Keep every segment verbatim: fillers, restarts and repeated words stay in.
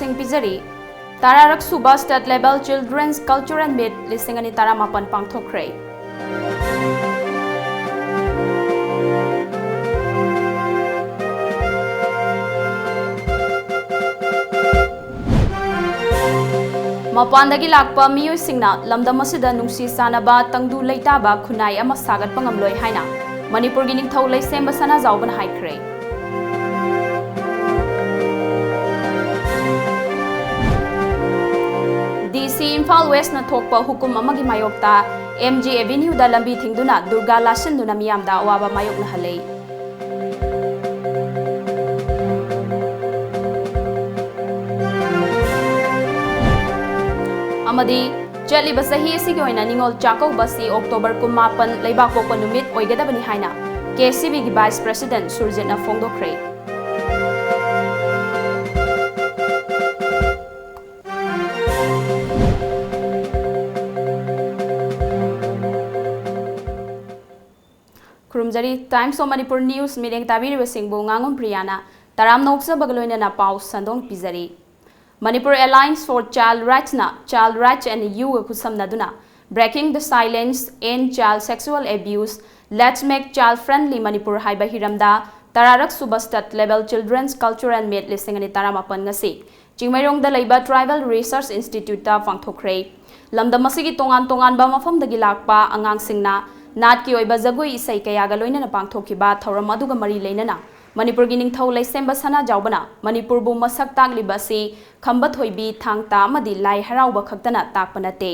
ꯁꯤꯡ ꯄꯤꯖꯔꯤ꯫ ꯇꯔꯥꯔꯛ ꯁꯨꯕ State Level Children's Cultural Meet ꯂꯤꯁꯤꯡ ꯑꯅꯤ ꯇꯔꯥꯃꯥꯄꯟ ꯄꯥꯡꯊꯣꯛꯈ꯭ꯔꯦ꯫ ꯃꯄꯥꯟꯗꯒꯤ ꯂꯥꯛꯄ ꯃꯤꯑꯣꯏꯁꯤꯡꯅ ꯂꯝꯗꯝ ꯑꯁꯤꯗ ꯅꯨꯡꯁꯤ ꯆꯥꯟꯅꯕ ꯇꯪꯗꯨ ꯂꯩꯇꯥꯕ ꯈꯨꯟꯅꯥꯏ ꯑꯃ ꯁꯥꯒꯠꯄ ꯉꯝꯂꯣꯏ ꯍꯥꯏꯅ ꯃꯅꯤꯄꯨꯔꯒꯤ ꯅꯤꯡꯊꯧ ꯂꯩꯁꯦꯝꯕ ꯁꯅꯥꯖꯥꯎꯕꯅ ꯍꯥꯏꯈ꯭ꯔꯦ꯫ ꯗꯤ ꯁꯤ ꯏꯝꯐꯥꯜ ꯋꯦꯁꯅ ꯊꯣꯛꯄ ꯍꯨꯀꯨꯝ ꯑꯃꯒꯤ ꯃꯥꯌꯣꯛꯇ ꯑꯦꯝ ꯖꯤ ꯑꯦꯚꯦꯅ꯭ꯌꯨꯗ ꯂꯝꯕꯤ ꯊꯤꯡꯗꯨꯅ ꯗꯨꯔꯒꯥ ꯂꯥꯁꯤꯟꯗꯨꯅ ꯃꯤꯌꯥꯝꯗ ꯑꯋꯥꯕ ꯃꯥꯌꯣꯛꯅꯍꯜꯂꯦ꯫ ꯑꯃꯗꯤ ꯆꯠꯂꯤꯕ ꯆꯍꯤ ꯑꯁꯤꯒꯤ ꯑꯣꯏꯅ ꯅꯤꯉꯣꯜ ꯆꯥꯛꯀꯧꯕ ꯑꯁꯤ ꯑꯣꯛꯇꯣꯕꯔ ꯀꯨꯟꯃꯥꯄꯟ ꯂꯩꯕꯥꯛꯄꯣꯛꯄ ꯅꯨꯃꯤꯠ ꯑꯣꯏꯒꯗꯕꯅꯤ ꯍꯥꯏꯅ ꯀꯦ ꯁꯤ ꯕꯤꯒꯤ ꯚꯥꯏꯁ ꯄ꯭ꯔꯦꯁꯤꯗꯦꯟꯠ ꯁꯨꯔꯖꯤꯠꯅ ꯐꯣꯡꯗꯣꯛꯈ꯭ꯔꯦ꯫ ꯈꯨꯔꯨꯝꯖꯔꯤ꯫ Times of Manipur News ꯃꯤꯠꯌꯦꯡ ꯇꯥꯕꯤꯔꯤꯕꯁꯤꯡꯕꯨ ꯉꯥꯉꯣꯝ ꯄ꯭ꯔꯤꯌꯥꯅ ꯇꯔꯥꯝꯅ ꯑꯣꯛꯆꯕꯒ ꯂꯣꯏꯅꯅ ꯄꯥꯎ ꯁꯟꯗꯣꯡ ꯄꯤꯖꯔꯤ꯫ Manipur Alliance for Child Rightsꯅ Child Rights and Youꯒ ꯈꯨꯠꯁꯝꯅꯗꯨꯅ Breaking the Silence, End Child Sexual Abuse, Let's Make Child Friendly Manipur ꯍꯥꯏꯕ ꯍꯤꯔꯝꯗ ꯇꯔꯥꯔꯛ ꯁꯨꯕ State Level Children's Cultural Meet ꯂꯤꯁꯤꯡ ꯑꯅꯤ ꯇꯔꯥꯃꯥꯄꯟ ꯉꯁꯤ ꯆꯤꯡꯃꯩꯔꯣꯡꯗ ꯂꯩꯕ Tribal Research Instituteꯇ ꯄꯥꯡꯊꯣꯛꯈ꯭ꯔꯦ꯫ ꯂꯝꯗꯝ ꯑꯁꯤꯒꯤ ꯇꯣꯉꯥꯟ ꯇꯣꯉꯥꯟꯕ ꯃꯐꯝꯗꯒꯤ ꯂꯥꯛꯄ ꯑꯉꯥꯡꯁꯤꯡꯅ ꯅꯥꯠꯀꯤ ꯑꯣꯏꯕ ꯖꯒꯣꯏ ꯏꯁꯩ ꯀꯌꯥꯒ ꯂꯣꯏꯅꯅ ꯄꯥꯡꯊꯣꯛꯈꯤꯕ ꯊꯧꯔꯝ ꯑꯗꯨꯒ ꯃꯔꯤ ꯂꯩꯅꯅ ꯃꯅꯤꯄꯨꯔꯒꯤ ꯅꯤꯡꯊꯧ ꯂꯩꯁꯦꯝꯕ ꯁꯅꯥꯖꯥꯎꯕꯅ ꯃꯅꯤꯄꯨꯔꯕꯨ ꯃꯁꯛ ꯇꯥꯛꯂꯤꯕ ꯑꯁꯤ ꯈꯝꯕ ꯊꯣꯏꯕꯤ, ꯊꯥꯡ ꯇꯥ ꯑꯃꯗꯤ ꯂꯥꯏ ꯍꯔꯥꯎꯕ ꯈꯛꯇꯅ ꯇꯥꯛꯄ ꯅꯠꯇꯦ꯫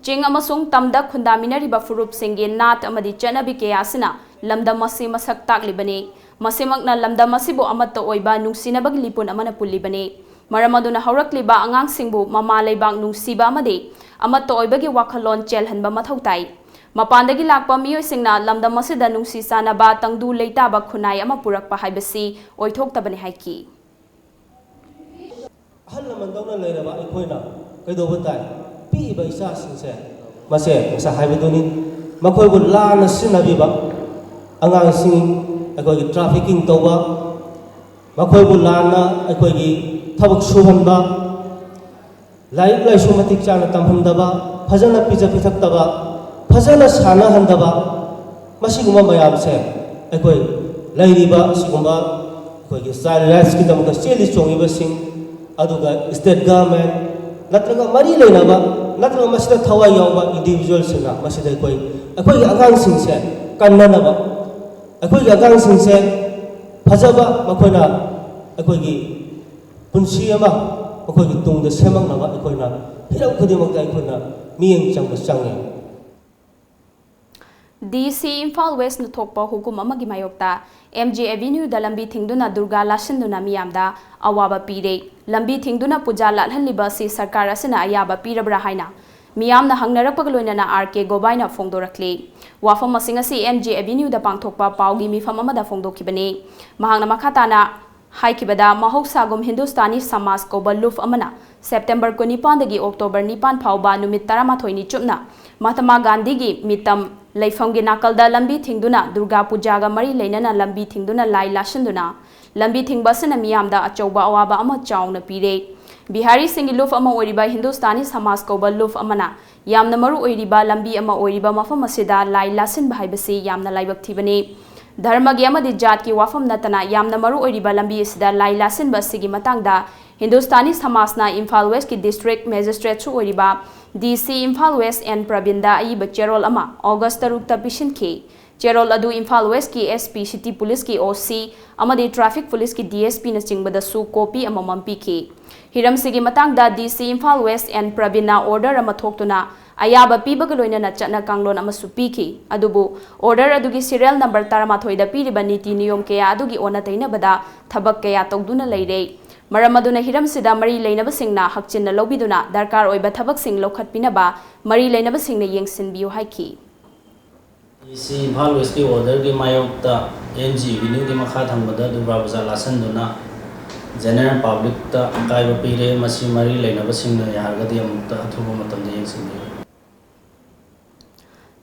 ꯆꯤꯡ ꯑꯃꯁꯨꯡ ꯇꯝꯗ ꯈꯨꯟꯗꯥꯃꯤꯟꯅꯔꯤꯕ ꯐꯨꯔꯨꯞꯁꯤꯡꯒꯤ ꯅꯥꯠ ꯑꯃꯗꯤ ꯆꯠꯅꯕꯤ ꯀꯌꯥ ꯑꯁꯤꯅ ꯂꯝꯗꯝ ꯑꯁꯤ ꯃꯁꯛ ꯇꯥꯛꯂꯤꯕꯅꯤ꯫ ꯃꯁꯤꯃꯛꯅ ꯂꯝꯗꯝ ꯑꯁꯤꯕꯨ ꯑꯃꯠꯇ ꯑꯣꯏꯕ ꯅꯨꯡꯁꯤꯅꯕꯒꯤ ꯂꯤꯄꯨꯟ ꯑꯃꯅ ꯄꯨꯜꯂꯤꯕꯅꯤ꯫ ꯃꯔꯝ ꯑꯗꯨꯅ ꯍꯧꯔꯛꯂꯤꯕ ꯑꯉꯥꯡꯁꯤꯡꯕꯨ ꯃꯃꯥ ꯂꯩꯕꯥꯛ ꯅꯨꯡꯁꯤꯕ ꯑꯃꯗꯤ ꯑꯃꯠꯇ ꯑꯣꯏꯕꯒꯤ ꯋꯥꯈꯜꯂꯣꯟ ꯆꯦꯜꯍꯟꯕ ꯃꯊꯧ ꯇꯥꯏ꯫ ꯃꯄꯥꯟꯗꯒꯤ ꯂꯥꯛꯄ ꯃꯤꯑꯣꯏꯁꯤꯡꯅ ꯂꯝꯗꯝ ꯑꯁꯤꯗ ꯅꯨꯡꯁꯤ ꯆꯥꯟꯅꯕ ꯇꯪꯗꯨ ꯂꯩꯇꯥꯕ ꯈꯨꯟꯅꯥꯏ ꯑꯃ ꯄꯨꯔꯛꯄ ꯍꯥꯏꯕꯁꯤ ꯑꯣꯏꯊꯣꯛꯇꯕꯅꯤ ꯍꯥꯏꯈꯤ꯫ ꯑꯍꯜ ꯂꯃꯟꯗꯧꯅ ꯂꯩꯔꯕ ꯑꯩꯈꯣꯏꯅ ꯀꯩꯗꯧꯕ ꯇꯥꯏ? ꯄꯤꯛꯏꯕ ꯏꯆꯥꯁꯤꯡꯁꯦ ꯃꯁꯦ ꯉꯁꯥꯏ ꯍꯥꯏꯕꯗꯨꯅꯤ, ꯃꯈꯣꯏꯕꯨ ꯂꯥꯟꯅ ꯁꯤꯖꯤꯟꯅꯕꯤꯕ, ꯑꯉꯥꯡꯁꯤꯡ ꯑꯩꯈꯣꯏꯒꯤ trafficking ꯇꯧꯕ, ꯃꯈꯣꯏꯕꯨ ꯂꯥꯟꯅ ꯑꯩꯈꯣꯏꯒꯤ ꯊꯕꯛ ꯁꯨꯍꯟꯕ, ꯂꯥꯏꯔꯤꯛ ꯂꯥꯏꯁꯨ ꯃꯇꯤꯛ ꯆꯥꯅ ꯇꯝꯍꯟꯗꯕ, ꯐꯖꯅ ꯄꯤꯖ ꯄꯤꯊꯛꯇꯕ, ꯐꯖꯅ ꯁꯥꯟꯅꯍꯟꯗꯕ, ꯃꯁꯤꯒꯨꯝꯕ ꯃꯌꯥꯝꯁꯦ ꯑꯩꯈꯣꯏ ꯂꯩꯔꯤꯕ ꯑꯁꯤꯒꯨꯝꯕ ꯑꯩꯈꯣꯏꯒꯤ ꯆꯥꯏꯜ ꯔꯥꯏꯠꯁꯀꯤꯗꯃꯛꯇ ꯆꯦꯜꯂꯤ ꯆꯣꯡꯂꯤꯕꯁꯤꯡ, ꯑꯗꯨꯒ ꯁ꯭ꯇꯦꯠ ꯒꯚꯔꯟꯃꯦꯟ ꯅꯠꯇ꯭ꯔꯒ ꯃꯔꯤ ꯂꯩꯅꯕ ꯅꯠꯇ꯭ꯔꯒ ꯃꯁꯤꯗ ꯊꯋꯥꯏ ꯌꯥꯎꯕ ꯏꯟꯗꯤꯚꯤꯖꯨꯋꯦꯜꯁꯤꯡꯅ ꯃꯁꯤꯗ ꯑꯩꯈꯣꯏ, ꯑꯩꯈꯣꯏꯒꯤ ꯑꯉꯥꯡꯁꯤꯡꯁꯦ ꯀꯟꯅꯅꯕ, ꯑꯩꯈꯣꯏꯒꯤ ꯑꯉꯥꯡꯁꯤꯡꯁꯦ ꯐꯖꯕ, ꯃꯈꯣꯏꯅ ꯑꯩꯈꯣꯏꯒꯤ ꯄꯨꯟꯁꯤ ꯑꯃ ꯃꯈꯣꯏꯒꯤ ꯇꯨꯡꯗ ꯁꯦꯝꯃꯛꯅꯕ ꯑꯩꯈꯣꯏꯅ ꯍꯤꯔꯝ ꯈꯨꯗꯤꯡꯃꯛꯇ ꯑꯩꯈꯣꯏꯅ ꯃꯤꯠꯌꯦꯡ ꯆꯪꯕ ꯆꯪꯉꯤ꯫ ꯗꯤ ꯁꯤ ꯏꯝꯐꯥꯜ ꯋꯦꯁꯅ ꯊꯣꯛꯄ ꯍꯨꯀꯨꯝ ꯑꯃꯒꯤ ꯃꯥꯌꯣꯛꯇ ꯑꯦꯝ ꯖꯤ ꯑꯦꯚꯤꯅ꯭ꯌꯨꯗ ꯂꯝꯕꯤ ꯊꯤꯡꯗꯨꯅ ꯗꯨꯔꯒꯥ ꯂꯥꯠꯁꯤꯟꯗꯨꯅ ꯃꯤꯌꯥꯝꯗ ꯑꯋꯥꯕ ꯄꯤꯔꯦ꯫ ꯂꯝꯕꯤ ꯊꯤꯡꯗꯨꯅ ꯄꯨꯖꯥ ꯂꯥꯠꯍꯜꯂꯤꯕ ꯑꯁꯤ ꯁꯔꯀꯥꯔ ꯑꯁꯤꯅ ꯑꯌꯥꯕ ꯄꯤꯔꯕ꯭ꯔꯥ ꯍꯥꯏꯅ ꯃꯤꯌꯥꯝꯅ ꯍꯪꯅꯔꯛꯄꯒ ꯂꯣꯏꯅꯅ ꯑꯥꯔ ꯀꯦ ꯒꯣꯕꯥꯏꯅ ꯐꯣꯡꯗꯣꯔꯛꯂꯤ꯫ ꯋꯥꯐꯝ ꯑꯁꯤꯡ ꯑꯁꯤ ꯑꯦꯝ ꯖꯤ ꯑꯦꯚꯤꯅ꯭ꯌꯨꯗ ꯄꯥꯡꯊꯣꯛꯄ ꯄꯥꯎꯒꯤ ꯃꯤꯐꯝ ꯑꯃꯗ ꯐꯣꯡꯗꯣꯛꯈꯤꯕꯅꯤ꯫ ꯃꯍꯥꯛꯅ ꯃꯈꯥ ꯇꯥꯅ ꯍꯥꯏꯈꯤꯕꯗ, ꯃꯍꯧꯁꯥꯒꯨꯝ ꯍꯤꯟꯗꯨꯁꯇꯥꯅꯤ ꯁꯃꯥꯖ ꯀꯧꯕ ꯂꯨꯞ ꯑꯃꯅ ꯁꯦꯞꯇꯦꯝꯕꯔ ꯀꯨꯟꯅꯤꯄꯥꯟꯗꯒꯤ ꯑꯣꯛꯇꯣꯕꯔ ꯅꯤꯄꯥꯟ ꯐꯥꯎꯕ ꯅꯨꯃꯤꯠ ꯇꯔꯥꯃꯥꯊꯣꯏꯅꯤ ꯆꯨꯞꯅ ꯃꯍꯥꯇꯃꯥ ꯒꯥꯟꯙꯤꯒꯤ ꯃꯤꯇꯝ ꯂꯩꯐꯝꯒꯤ ꯅꯥꯀꯜꯗ ꯂꯝꯕꯤ ꯊꯤꯡꯗꯨꯅ ꯗꯨꯔꯒꯥ ꯄꯨꯖꯥꯒ ꯃꯔꯤ ꯂꯩꯅꯅ ꯂꯝꯕꯤ ꯊꯤꯡꯗꯨꯅ ꯂꯥꯏ ꯂꯥꯁꯤꯟꯗꯨꯅ ꯂꯝꯕꯤ ꯊꯤꯡꯕ ꯑꯁꯤꯅ ꯃꯤꯌꯥꯝꯗ ꯑꯆꯧꯕ ꯑꯋꯥꯕ ꯑꯃ ꯆꯥꯎꯅ ꯄꯤꯔꯦ꯫ ꯕꯤꯍꯥꯔꯤꯁꯤꯡꯒꯤ ꯂꯨꯞ ꯑꯃ ꯑꯣꯏꯔꯤꯕ ꯍꯤꯟꯗꯨꯁꯇꯥꯅꯤ ꯁꯃꯥꯖ ꯀꯧꯕ ꯂꯨꯞ ꯑꯃꯅ ꯌꯥꯝꯅ ꯃꯔꯨ ꯑꯣꯏꯔꯤꯕ ꯂꯝꯕꯤ ꯑꯃ ꯑꯣꯏꯔꯤꯕ ꯃꯐꯝ ꯑꯁꯤꯗ ꯂꯥꯏ ꯂꯥꯁꯤꯟꯕ ꯍꯥꯏꯕꯁꯤ ꯌꯥꯝꯅ ꯂꯥꯏꯕꯛ ꯊꯤꯕꯅꯤ꯫ ꯙꯔꯃꯒꯤ ꯑꯃꯗꯤ ꯖꯥꯠꯀꯤ ꯋꯥꯐꯝ ꯅꯠꯇꯅ ꯌꯥꯝꯅ ꯃꯔꯨ ꯑꯣꯏꯔꯤꯕ ꯂꯝꯕꯤ ꯑꯁꯤꯗ ꯂꯥꯏ ꯂꯥꯁꯤꯟꯕ ꯑꯁꯤꯒꯤ ꯃꯇꯥꯡꯗ ꯍꯤꯟꯗꯨꯁꯇꯥꯅꯤ ꯁꯃꯥꯖꯅ ꯏꯝꯐꯥꯜ ꯋꯦꯁꯀꯤ ꯗꯤꯁꯇ꯭ꯔꯤꯛ ꯃꯦꯖꯤꯁꯇ꯭ꯔꯦꯠꯁꯨ ꯑꯣꯏꯔꯤꯕ ꯗꯤ ꯁꯤ ꯏꯝꯐꯥꯜ ꯋꯦꯁ ꯑꯦꯟ ꯄ꯭ꯔꯕꯤꯟꯗ ꯑꯏꯕ ꯆꯦꯔꯣꯜ ꯑꯃ ꯑꯣꯒꯁ ꯇꯔꯨꯛꯇ ꯄꯤꯁꯤꯟꯈꯤ꯫ ꯆꯦꯔꯣꯜ ꯑꯗꯨ ꯏꯝꯐꯥꯜ ꯋꯦꯁꯀꯤ ꯑꯦꯁ ꯄꯤ, ꯁꯤꯇꯤ ꯄꯨꯂꯤꯁꯀꯤ ꯑꯣ ꯁꯤ ꯑꯃꯗꯤ ꯇ꯭ꯔꯥꯐꯤꯛ ꯄꯨꯂꯤꯁꯀꯤ ꯗꯤ ꯑꯦꯁ ꯄꯤꯅꯆꯤꯡꯕꯗꯁꯨ ꯀꯣꯄꯤ ꯑꯃꯃꯝ ꯄꯤꯈꯤ꯫ ꯍꯤꯔꯝꯁꯤꯒꯤ ꯃꯇꯥꯡꯗ ꯗꯤ ꯁꯤ ꯏꯝꯐꯥꯜ ꯋꯦꯁ ꯑꯦꯟ ꯄ꯭ꯔꯕꯤꯟꯅ ꯑꯣꯔꯗꯔ ꯑꯃ ꯊꯣꯛꯇꯨꯅ ꯑꯌꯥꯕ ꯄꯤꯕꯒ ꯂꯣꯏꯅꯅ ꯆꯠꯅ ꯀꯥꯡꯂꯣꯟ ꯑꯃꯁꯨ ꯄꯤꯈꯤ꯫ ꯑꯗꯨꯕꯨ ꯑꯣꯔꯗꯔ ꯑꯗꯨꯒꯤ ꯁꯤꯔꯤꯌꯦꯜ ꯅꯝꯕꯔ ꯇꯔꯥꯃꯥꯊꯣꯏꯗ ꯄꯤꯔꯤꯕ ꯅꯤꯇꯤ ꯅꯤꯌꯣꯝ ꯀꯌꯥ ꯑꯗꯨꯒꯤ ꯑꯣꯟꯅ ꯇꯩꯅꯕꯗ ꯊꯕꯛ ꯀꯌꯥ ꯇꯧꯗꯨꯅ ꯂꯩꯔꯦ꯫ ꯃꯔꯝ ꯑꯗꯨꯅ ꯍꯤꯔꯝꯁꯤꯗ ꯃꯔꯤ ꯂꯩꯅꯕꯁꯤꯡꯅ ꯍꯛꯆꯤꯟꯅ ꯂꯧꯕꯤꯗꯨꯅ ꯗꯔꯀꯥꯔ ꯑꯣꯏꯕ ꯊꯕꯛꯁꯤꯡ ꯂꯧꯈꯠꯄꯤꯅꯕ ꯃꯔꯤ ꯂꯩꯅꯕꯁꯤꯡꯅ ꯌꯦꯡꯁꯤꯟꯕꯤꯌꯨ ꯍꯥꯏꯈꯤ꯫ ꯗꯤ ꯁꯤ ꯏꯝꯐꯥꯜ ꯋꯦꯁꯀꯤ ꯑꯣꯔꯗꯔꯒꯤ ꯃꯥꯌꯣꯛꯇ ꯑꯦꯝ ꯖꯤ ꯑꯦꯚꯤꯅ꯭ꯌꯨꯒꯤ ꯃꯈꯥ ꯊꯪꯕꯗ ꯗꯨꯔꯒꯥ ꯄꯨꯖꯥ ꯂꯥꯠꯁꯟꯗꯨꯅ ꯖꯦꯅꯔꯦꯜ ꯄꯕ꯭ꯂꯤꯛꯇ ꯑꯀꯥꯏꯕ ꯄꯤꯔꯦ꯫ ꯃꯁꯤ ꯃꯔꯤ ꯂꯩꯅꯕꯁꯤꯡꯅ ꯌꯥꯔꯒꯗꯤ ꯑꯃꯨꯛꯇ ꯑꯊꯨꯕ ꯃꯇꯝꯗ ꯌꯦꯡꯁꯤꯟꯕꯤꯌꯨ꯫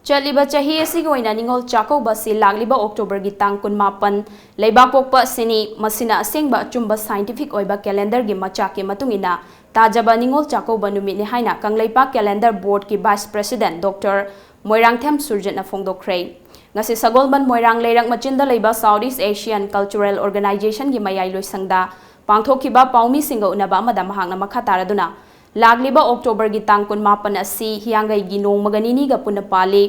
ꯆꯠꯂꯤꯕ ꯆꯍꯤ ꯑꯁꯤꯒꯤ ꯑꯣꯏꯅ ꯅꯤꯉꯣꯜ ꯆꯥꯛꯀꯧꯕ ꯑꯁꯤ ꯂꯥꯛꯂꯤꯕ ꯑꯣꯛꯇꯣꯕꯔꯒꯤ ꯇꯥꯡ ꯀꯨꯟꯃꯥꯄꯟ, ꯂꯩꯕꯥꯛꯄꯣꯛꯄ ꯑꯁꯤꯅꯤ꯫ ꯃꯁꯤꯅ ꯑꯁꯦꯡꯕ ꯑꯆꯨꯝꯕ scientific ꯑꯣꯏꯕ calendarꯒꯤ ꯃꯆꯥꯛꯀꯤ ꯃꯇꯨꯡ ꯏꯟꯅ ꯇꯥꯖꯕ ꯅꯤꯉꯣꯜ ꯆꯥꯛꯀꯧꯕ ꯅꯨꯃꯤꯠꯅꯤ ꯍꯥꯏꯅ Kangleipak Calendar Boardꯀꯤ Vice President Doctor Moirangthem ꯁꯨꯔꯖꯤꯠꯅ ꯐꯣꯡꯗꯣꯛꯈ꯭ꯔꯦ꯫ ꯉꯁꯤ ꯁꯒꯣꯜꯕꯟ ꯃꯣꯏꯔꯥꯡ ꯂꯩꯔꯛ ꯃꯆꯤꯟꯗ ꯂꯩꯕ South East Asian Cultural Organizationꯒꯤ ꯃꯌꯥꯏ ꯂꯣꯏꯁꯪꯗ ꯄꯥꯡꯊꯣꯛꯈꯤꯕ ꯄꯥꯎꯃꯤꯁꯤꯡꯒ ꯎꯅꯕ ꯑꯃꯗ ꯃꯍꯥꯛꯅ ꯃꯈꯥ ꯇꯥꯔꯗꯨꯅ, ꯂꯥꯛꯂꯤꯕ ꯑꯣꯛꯇꯣꯕꯔꯒꯤ ꯇꯥꯡ ꯀꯨꯟꯃꯥꯄꯟ ꯑꯁꯤ ꯍꯤꯌꯥꯡꯒꯩꯒꯤ ꯅꯣꯡꯃꯒ ꯅꯤꯅꯤꯒ ꯄꯨꯟꯅ ꯄꯥꯜꯂꯤ꯫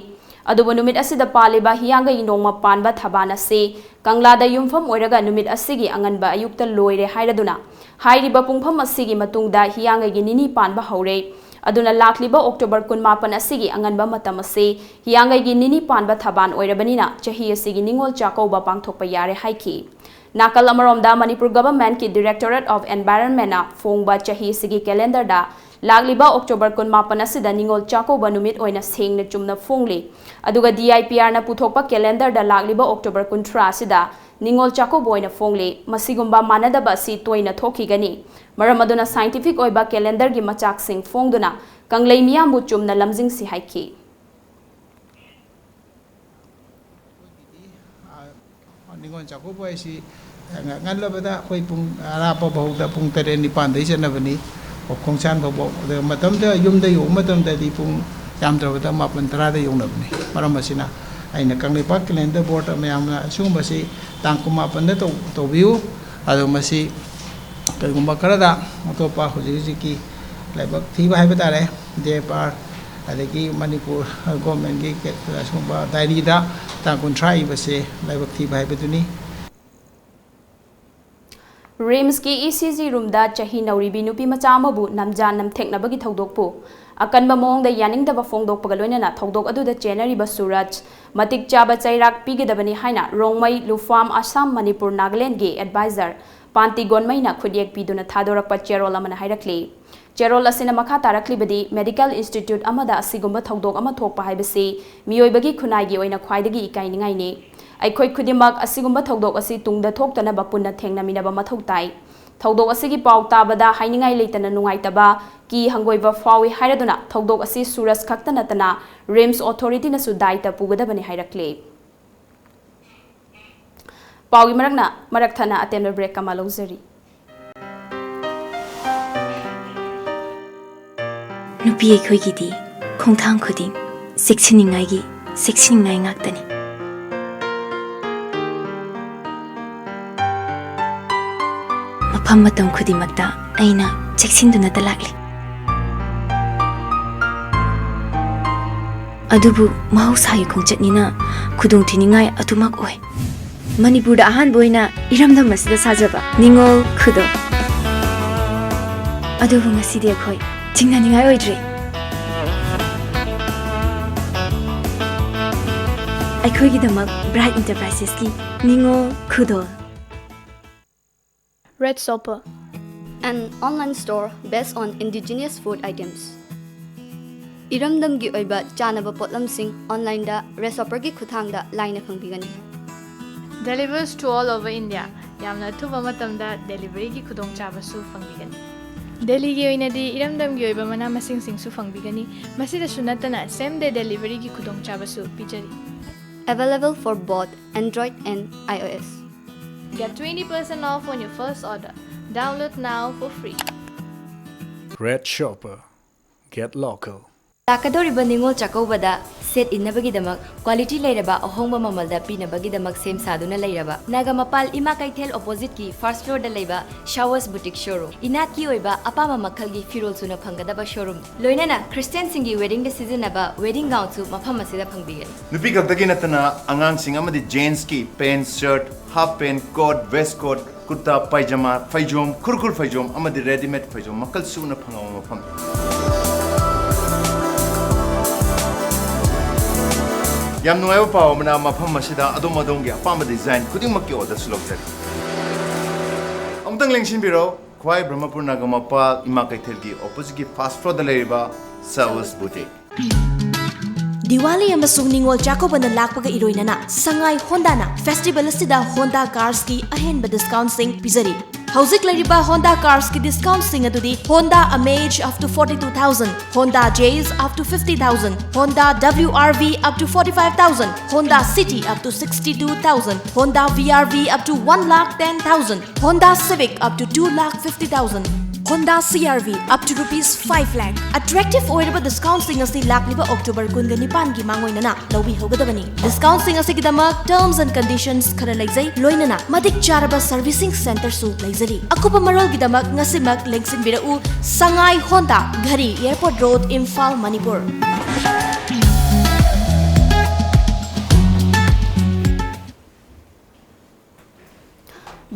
ꯑꯗꯨꯕꯨ ꯅꯨꯃꯤꯠ ꯑꯁꯤꯗ ꯄꯥꯜꯂꯤꯕ ꯍꯤꯌꯥꯡꯒꯩ ꯅꯣꯡꯃ ꯄꯥꯟꯕ ꯊꯕꯥꯟ ꯑꯁꯤ ꯀꯪꯂꯥꯗ ꯌꯨꯝꯐꯝ ꯑꯣꯏꯔꯒ ꯅꯨꯃꯤꯠ ꯑꯁꯤꯒꯤ ꯑꯉꯟꯕ ꯑꯌꯨꯛꯇ ꯂꯣꯏꯔꯦ ꯍꯥꯏꯔꯗꯨꯅ, ꯍꯥꯏꯔꯤꯕ ꯄꯨꯡꯐꯝ ꯑꯁꯤꯒꯤ ꯃꯇꯨꯡꯗ ꯍꯤꯌꯥꯡꯒꯩꯒꯤ ꯅꯤꯅꯤ ꯄꯥꯟꯕ ꯍꯧꯔꯦ꯫ ꯑꯗꯨꯅ ꯂꯥꯛꯂꯤꯕ ꯑꯣꯛꯇꯣꯕꯔ ꯀꯨꯟꯃꯥꯄꯟ ꯑꯁꯤꯒꯤ ꯑꯉꯟꯕ ꯃꯇꯝ ꯑꯁꯤ ꯍꯤꯌꯥꯡꯒꯩꯒꯤ ꯅꯤꯅꯤ ꯄꯥꯟꯕ ꯊꯕꯥꯟ ꯑꯣꯏꯔꯕꯅꯤꯅ ꯆꯍꯤ ꯑꯁꯤꯒꯤ ꯅꯤꯉꯣꯜ ꯆꯥꯛꯀꯧꯕ ꯄꯥꯡꯊꯣꯛꯄ ꯌꯥꯔꯦ ꯍꯥꯏꯈꯤ꯫ ꯅꯥꯀꯜ ꯑꯃꯔꯣꯝꯗ ꯃꯅꯤꯄꯨꯔ Governmentꯀꯤ Directorate of Environmentꯅ ꯐꯣꯡꯕ ꯆꯍꯤ ꯑꯁꯤꯒꯤ calendarꯗ ꯂꯥꯛꯂꯤꯕ ꯑꯣꯛꯇꯣꯕꯔ ꯀꯨꯟꯃꯥꯄꯟ ꯑꯁꯤꯗ ꯅꯤꯉꯣꯜ ꯆꯥꯛꯀꯧꯕ ꯅꯨꯃꯤꯠ ꯑꯣꯏꯅ ꯁꯦꯡꯅ ꯆꯨꯝꯅ ꯐꯣꯡꯂꯤ꯫ ꯑꯗꯨꯒ DIPRꯅ ꯄꯨꯊꯣꯛꯄ calendarꯗ ꯂꯥꯛꯂꯤꯕ ꯑꯣꯛꯇꯣꯕꯔ ꯀꯨꯟꯊ꯭ꯔꯥ ꯑꯁꯤꯗ ꯅꯤꯉꯣꯜ ꯆꯥꯛꯀꯧꯕ ꯑꯣꯏꯅ ꯐꯣꯡꯂꯤ꯫ ꯃꯁꯤꯒꯨꯝꯕ ꯃꯥꯟꯅꯗꯕ ꯑꯁꯤ ꯇꯣꯏꯅ ꯊꯣꯛꯈꯤꯒꯅꯤ꯫ ꯃꯔꯝ ꯑꯗꯨꯅ scientific ꯑꯣꯏꯕ calendarꯒꯤ ꯃꯆꯥꯛꯁꯤꯡ ꯐꯣꯡꯗꯨꯅ ꯀꯪꯂꯩ ꯃꯤꯌꯥꯝꯕꯨ ꯆꯨꯝꯅ ꯂꯝꯖꯤꯡꯁꯤ ꯍꯥꯏꯈꯤ꯫ ꯑꯩꯈꯣꯏꯒꯤꯗꯤ, ꯑ, ꯅꯤꯉꯣꯜ ꯆꯥꯛꯀꯧꯕ ꯍꯥꯏꯁꯤ, ꯑ, ꯉ-, ꯉꯜꯂꯕꯗ ꯑꯩꯈꯣꯏ ꯄꯨꯡ ꯑꯔꯥꯞꯄ ꯐꯥꯎꯗ ꯄꯨꯡ ꯇꯔꯦꯠ ꯅꯤꯄꯥꯟꯗꯩ ꯆꯠꯅꯕꯅꯤ, ꯈꯣꯡꯁꯥꯟ ꯐꯥꯎꯕ꯫ ꯑꯗꯨꯒ ꯃꯇꯝꯗ ꯌꯨꯝꯗ ꯌꯧꯕ ꯃꯇꯝꯗꯗꯤ ꯄꯨꯡ ꯌꯥꯝꯗ꯭ꯔꯕꯗ ꯃꯥꯄꯟ ꯇꯔꯥꯗ ꯌꯧꯅꯕꯅꯤ꯫ ꯃꯔꯝ ꯑꯁꯤꯅ ꯑꯩꯅ ꯀꯪꯂꯩꯄꯥꯛ Calendar Board ꯃꯌꯥꯝꯅ ꯑꯁꯤꯒꯨꯝꯕꯁꯤ ꯇꯥꯡ ꯀꯨꯟꯃꯥꯄꯟꯗ ꯇꯧ-, ꯇꯧꯕꯤꯌꯨ꯫ ꯑꯗꯣ ꯃꯁꯤ ꯀꯔꯤꯒꯨꯝꯕ ꯈꯔꯗ ꯑꯇꯣꯞꯄ ꯍꯧꯖꯤꯛ ꯍꯧꯖꯤꯛꯀꯤ ꯂꯥꯏꯕꯛ ꯊꯤꯕ ꯍꯥꯏꯕ ꯇꯥꯔꯦ, DIPR ꯑꯗꯒꯤ ꯃꯅꯤꯄꯨꯔ Governmentꯀꯤ ꯀ-, ꯑꯁꯤꯒꯨꯝꯕ diaryꯗ ꯇꯥꯡ ꯀꯨꯟꯊ꯭ꯔꯥ ꯏꯕꯁꯦ ꯂꯥꯏꯕꯛ ꯊꯤꯕ ꯍꯥꯏꯕꯗꯨꯅꯤ꯫ RIMSꯀꯤ ECG roomꯗ ꯆꯍꯤ ꯅꯧꯔꯤꯕꯤ ꯅꯨꯄꯤ ꯃꯆꯥ ꯑꯃꯕꯨ ꯅꯝꯖꯥ ꯅꯝꯊꯦꯛꯅꯕꯒꯤ ꯊꯧꯗꯣꯛꯄꯨ ꯑꯀꯟꯕ ꯃꯑꯣꯡꯗ ꯌꯥꯅꯤꯡꯗꯕ ꯐꯣꯡꯗꯣꯛꯄꯒ ꯂꯣꯏꯅꯅ ꯊꯧꯗꯣꯛ ꯑꯗꯨꯗ ꯆꯦꯟꯅꯔꯤꯕ ꯁꯨꯔꯖ ꯃꯇꯤꯛ ꯆꯥꯕ ꯆꯩꯔꯥꯛ ꯄꯤꯒꯗꯕꯅꯤ ꯍꯥꯏꯅ ꯔꯣꯡꯃꯩ, ꯂꯨꯐꯥꯝ, ꯑꯁꯥꯝ, ꯃꯅꯤꯄꯨꯔ, ꯅꯥꯒꯥꯂꯦꯟꯗꯒꯤ advisor ꯄꯥꯟꯇꯤ ꯒꯣꯟꯃꯩꯅ ꯈꯨꯠꯌꯦꯛ ꯄꯤꯗꯨꯅ ꯊꯥꯗꯣꯔꯛꯄ ꯆꯦꯔꯣꯜ ꯑꯃꯅ ꯍꯥꯏꯔꯛꯂꯤ꯫ ꯆꯦꯔꯣꯜ ꯑꯁꯤꯅ ꯃꯈꯥ ꯇꯥꯔꯛꯂꯤꯕꯗꯤ, medical institute ꯑꯃꯗ ꯑꯁꯤꯒꯨꯝꯕ ꯊꯧꯗꯣꯛ ꯑꯃ ꯊꯣꯛꯄ ꯍꯥꯏꯕꯁꯤ ꯃꯤꯑꯣꯏꯕꯒꯤ ꯈꯨꯟꯅꯥꯏꯒꯤ ꯑꯣꯏꯅ ꯈ꯭ꯋꯥꯏꯗꯒꯤ ꯏꯀꯥꯏꯅꯤꯡꯉꯥꯏꯅꯤ꯫ ꯑꯩꯈꯣꯏ ꯈꯨꯗꯤꯡꯃꯛ ꯑꯁꯤꯒꯨꯝꯕ ꯊꯧꯗꯣꯛ ꯑꯁꯤ ꯇꯨꯡꯗ ꯊꯣꯛꯇꯅꯕ ꯄꯨꯟꯅ ꯊꯦꯡꯅꯃꯤꯟꯅꯕ ꯃꯊꯧ ꯇꯥꯏ꯫ ꯊꯧꯗꯣꯛ ꯑꯁꯤꯒꯤ ꯄꯥꯎ ꯇꯥꯕꯗ ꯍꯥꯏꯅꯤꯡꯉꯥꯏ ꯂꯩꯇꯅ ꯅꯨꯡꯉꯥꯏꯇꯕ ꯀꯤ ꯍꯪꯒꯣꯏꯕ ꯐꯥꯎꯏ ꯍꯥꯏꯔꯗꯨꯅ ꯊꯧꯗꯣꯛ ꯑꯁꯤ ꯁꯨꯔꯖ ꯈꯛꯇ ꯅꯠꯇꯅ ꯔꯤꯝꯁ ꯑꯣꯊꯣꯔꯤꯇꯤꯅꯁꯨ ꯗꯥꯏꯇ ꯄꯨꯒꯗꯕꯅꯤ ꯍꯥꯏꯔꯛꯂꯤ꯫ ꯄꯥꯎꯒꯤ ꯃꯔꯛꯅ ꯃꯔꯛ ꯊꯠꯅ ꯑꯇꯦꯟꯕ ꯕ꯭ꯔꯦꯛ ꯑꯃ ꯂꯧꯖꯔꯤ꯫ ꯅꯨꯄꯤ ꯑꯩꯈꯣꯏꯒꯤꯗꯤ ꯈꯣꯡꯊꯥꯡ ꯈꯨꯗꯤꯡ ꯆꯦꯛꯁꯤꯟꯅꯤꯡꯉꯥꯏꯒꯤ ꯆꯦꯛꯁꯤꯟꯅꯤꯡꯉꯥꯏ ꯉꯥꯛꯇꯅꯤ꯫ ꯃꯐꯝ ꯃꯇꯝ ꯈꯨꯗꯤꯡꯃꯛꯇ ꯑꯩꯅ ꯆꯦꯛꯁꯤꯟꯗꯨꯅꯇ ꯂꯥꯛꯂꯤ꯫ ꯑꯗꯨꯕꯨ ꯃꯍꯧꯁꯥꯒꯤ ꯈꯣꯡꯆꯠꯅꯤꯅ ꯈꯨꯗꯣꯡꯊꯤꯅꯤꯡꯉꯥꯏ ꯑꯗꯨꯃꯛ ꯑꯣꯏ꯫ ꯃꯅꯤꯄꯨꯔꯗ ꯑꯍꯥꯟꯕ ꯑꯣꯏꯅ ꯏꯔꯝꯗꯝ ꯑꯁꯤꯗ ꯁꯥꯖꯕ ꯅꯤꯉꯣꯜ ꯈꯨꯗꯣꯜ꯫ ꯑꯗꯨꯕꯨ ꯉꯁꯤꯗꯤ ꯑꯩꯈꯣꯏ ꯆꯤꯡꯅꯅꯤꯡꯉꯥꯏ ꯑꯣꯏꯗ꯭ꯔꯦ꯫ ꯑꯩꯈꯣꯏꯒꯤꯗꯃꯛ ꯕ꯭ꯔꯥꯏꯠ ꯏꯟꯇꯔꯄ꯭ꯔꯥꯏꯁꯦꯁꯀꯤ ꯅꯤꯉꯣꯜ ꯈꯨꯗꯣꯜ꯫ Red Shopper, an online store based on indigenous food items. ꯏꯔꯝꯗꯝꯒꯤ ꯑꯣꯏꯕ ꯆꯥꯅꯕ ꯄꯣꯠꯂꯝꯁꯤꯡ ꯑꯣꯟꯂꯥꯏꯟꯗ ꯔꯦꯗ ꯁꯣꯄꯔꯒꯤ ꯈꯨꯠꯊꯥꯡꯗ ꯂꯥꯏꯅ ꯐꯪꯕꯤꯒꯅꯤ꯫ Delivers to all over India. ꯌꯥꯝꯅ ꯑꯊꯨꯕ ꯃꯇꯝꯗ ꯗꯦꯂꯤꯚꯔꯤꯒꯤ ꯈꯨꯗꯣꯡꯆꯥꯕꯁꯨ ꯐꯪꯕꯤꯒꯅꯤ꯫ ꯗꯦꯜꯂꯤꯒꯤ ꯑꯣꯏꯅꯗꯤ ꯏꯔꯝꯗꯝꯒꯤ ꯑꯣꯏꯕ ꯃꯅꯥ ꯃꯁꯤꯡꯁꯤꯡꯁꯨ ꯐꯪꯕꯤꯒꯅꯤ꯫ ꯃꯁꯤꯗꯁꯨ ꯅꯠꯇꯅ same day deliveryꯒꯤ ꯈꯨꯗꯣꯡꯆꯥꯕꯁꯨ ꯄꯤꯖꯔꯤ꯫ Available for both Android and iOS. Get twenty percent off on your first order. Download now for free. Red Shopper. Get local. ꯂꯥꯛꯀꯗꯧꯔꯤꯕ ꯅꯤꯉꯣꯜ ꯆꯥꯛꯀꯧꯕꯗ ꯁꯦꯠ ꯏꯟꯅꯕꯒꯤꯗꯃꯛ ꯀ꯭ꯋꯥꯂꯤꯇꯤ ꯂꯩꯔꯕ ꯑꯍꯣꯡꯕ ꯃꯃꯜꯗ ꯄꯤꯅꯕꯒꯤꯗꯃꯛ ꯁꯦꯝ ꯁꯥꯗꯨꯅ ꯂꯩꯔꯕ ꯅꯥꯒꯥꯃꯄꯥꯜ ꯏꯃꯥ ꯀꯩꯊꯦꯜ ꯑꯣꯄꯣꯖꯤꯠꯀꯤ ꯐꯥꯔꯁ ꯐ꯭ꯂꯣꯔꯗ ꯂꯩꯕ ꯁꯥꯋꯁ ꯕꯨꯇꯤꯛ ꯁꯣꯔꯨꯝ, ꯏꯅꯥꯠꯀꯤ ꯑꯣꯏꯕ ꯑꯄꯥꯝꯕ ꯃꯈꯜꯒꯤ ꯐꯤꯔꯣꯜ ꯁꯨꯅ ꯐꯪꯒꯗꯕ ꯁꯣꯔꯨꯝ, ꯂꯣꯏꯅꯅ ꯈ꯭ꯔꯤꯁꯇꯤꯌꯥꯟꯁꯤꯡꯒꯤ ꯋꯦꯗꯤꯡꯗ ꯁꯤꯖꯤꯟꯅꯕ ꯋꯦꯗꯤꯡ ꯒꯥꯎꯟꯁꯨ ꯃꯐꯝ ꯑꯁꯤꯗ ꯐꯪꯕꯤꯒꯅꯤ꯫ ꯅꯨꯄꯤ ꯈꯛꯇꯒꯤ ꯅꯠꯇꯅ ꯑꯉꯥꯡꯁꯤꯡ ꯑꯃꯗꯤ ꯖꯦꯟꯁꯀꯤ pant, shirt, half pant, coat, waistcoat, kurta, pyjama, ꯐꯩꯖꯣꯝ, ꯈꯨꯔꯈꯨꯜ ꯐꯩꯖꯣꯝ ꯑꯃꯗꯤ ꯔꯦꯗꯤꯃꯦꯗ ꯐꯩꯖꯣꯝ ꯃꯈꯜ ꯁꯨꯅ ꯐꯪꯕ ꯃꯐꯝ꯫ ꯌꯥꯝ ꯅꯨꯡꯉꯥꯏꯕ ꯄꯥꯎ ꯑꯃꯅ, ꯃꯐꯝ ꯑꯁꯤꯗ ꯑꯗꯣꯝ ꯑꯗꯣꯝꯒꯤ ꯑꯄꯥꯝꯕ ꯗꯤꯖꯥꯏꯟ ꯈꯨꯗꯤꯡꯃꯛꯀꯤ ꯑꯣꯔꯗꯔꯁꯨ ꯂꯧꯖꯔꯤ꯫ ꯑꯃꯨꯛꯇꯪ ꯂꯦꯡꯁꯤꯟꯕꯤꯔꯣ, ꯈ꯭ꯋꯥꯏ ꯕ꯭ꯔꯍꯃꯄꯨꯔ ꯅꯥꯒꯥꯃꯄꯥꯜ ꯏꯃꯥ ꯀꯩꯊꯦꯜꯒꯤ ꯑꯣꯄꯣꯖꯤꯠꯀꯤ ꯐꯥꯔꯁ ꯐ꯭ꯂꯣꯔꯗ ꯂꯩꯔꯤꯕ ꯁꯥꯋꯁ ꯕꯨꯇꯤꯛ꯫ ꯗꯤꯋꯥꯂꯤ ꯑꯃꯁꯨꯡ ꯅꯤꯉꯣꯜ ꯆꯥꯛꯀꯧꯕꯅ ꯂꯥꯛꯄꯒ ꯏꯔꯣꯏꯅꯅ ꯁꯉꯥꯏ ꯍꯣꯟꯗꯥꯅ ꯐꯦꯁꯇꯤꯚꯦꯜ ꯑꯁꯤꯗ ꯍꯣꯟꯗꯥ ꯀꯥꯔꯁꯀꯤ ꯑꯍꯦꯟꯕ ꯗꯤꯁꯀꯥꯎꯟꯁꯤꯡ ꯄꯤꯖꯔꯤ꯫ ꯍꯧꯖꯤꯛ ꯂꯩꯔꯤꯕ Honda carsꯀꯤ discountꯁꯤꯡ ꯑꯗꯨꯗꯤ Honda Amaze up to forty two thousand, Honda Jazz up to fifty thousand, Honda W R V up to forty five thousand, Honda City up to sixty two thousand, Honda V R V up to one lakh ten thousand, Honda Civic up to two lakh fifty thousand, Honda C R V up to rupees five lakh. Attractive ꯑꯣꯏꯔꯕ discountꯁꯤꯡ ꯑꯁꯤ ꯂꯥꯛꯂꯤꯕ October ꯀꯨꯟꯒ ꯅꯤꯄꯥꯟꯒꯤ ꯃꯥꯡꯑꯣꯏꯅꯅ ꯂꯧꯕꯤꯍꯧꯒꯗꯕꯅꯤ꯫ Discountꯁꯤꯡ ꯑꯁꯤꯒꯤꯗꯃꯛ terms and conditions ꯈꯔ ꯂꯩꯖꯩ, ꯂꯣꯏꯅꯅ ꯃꯇꯤꯛ ꯆꯥꯔꯕ servicing centreꯁꯨ ꯂꯩꯖꯔꯤ꯫ ꯑꯀꯨꯞꯄ ꯃꯔꯣꯜꯒꯤꯗꯃꯛ ꯉꯁꯤꯃꯛ ꯂꯦꯡꯁꯤꯟꯕꯤꯔꯛꯎ, ꯁꯉꯥꯏ Honda, ꯘꯔꯤ, Airport Road, Imphal, Manipur.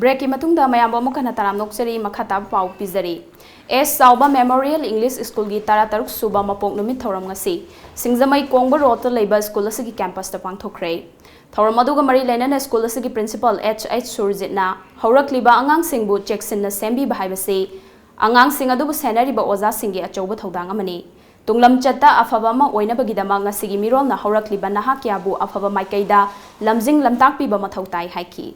Breakꯀꯤ ꯃꯇꯨꯡꯗ ꯃꯌꯥꯝꯕꯨ ꯑꯃꯨꯛ ꯍꯟꯅ ꯇꯔꯥꯝꯅ ꯑꯣꯛꯆꯔꯤ꯫ ꯃꯈꯥ ꯇꯥꯕ ꯄꯥꯎ ꯄꯤꯖꯔꯤ꯫ ꯑꯦꯁ ꯆꯥꯎꯕ Memorial English Schoolꯒꯤ ꯇꯔꯥꯇꯔꯨꯛ ꯁꯨꯕ ꯃꯄꯣꯛ ꯅꯨꯃꯤꯠ ꯊꯧꯔꯝ ꯉꯁꯤ ꯁꯤꯡꯖꯃꯩ ꯀꯣꯡꯕ ꯔꯣꯗꯇ ꯂꯩꯕ ꯁ꯭ꯀꯨꯜ ꯑꯁꯤꯒꯤ campusꯇ ꯄꯥꯡꯊꯣꯛꯈ꯭ꯔꯦ꯫ ꯊꯧꯔꯝ ꯑꯗꯨꯒ ꯃꯔꯤ ꯂꯩꯅꯅ ꯁ꯭ꯀꯨꯜ ꯑꯁꯤꯒꯤ principal ꯑꯦꯆ ꯑꯩꯆ ꯁꯨꯔꯖꯤꯠꯅ ꯍꯧꯔꯛꯂꯤꯕ ꯑꯉꯥꯡꯁꯤꯡꯕꯨ ꯆꯦꯛꯁꯤꯟꯅ ꯁꯦꯝꯕꯤꯕ ꯍꯥꯏꯕꯁꯤ ꯑꯉꯥꯡꯁꯤꯡ ꯑꯗꯨꯕꯨ ꯁꯦꯟꯅꯔꯤꯕ ꯑꯣꯖꯥꯁꯤꯡꯒꯤ ꯑꯆꯧꯕ ꯊꯧꯗꯥꯡ ꯑꯃꯅꯤ꯫ ꯇꯨꯡꯂꯝꯆꯠꯇ ꯑꯐꯕ ꯑꯃ ꯑꯣꯏꯅꯕꯒꯤꯗꯃꯛ ꯉꯁꯤꯒꯤ ꯃꯤꯔꯣꯜꯅ ꯍꯧꯔꯛꯂꯤꯕ ꯅꯍꯥ ꯀꯌꯥꯕꯨ ꯑꯐꯕ ꯃꯥꯏꯀꯩꯗ ꯂꯝꯖꯤꯡ ꯂꯝꯇꯥꯛꯄꯤꯕ ꯃꯊꯧ ꯇꯥꯏ ꯍꯥꯏꯈꯤ꯫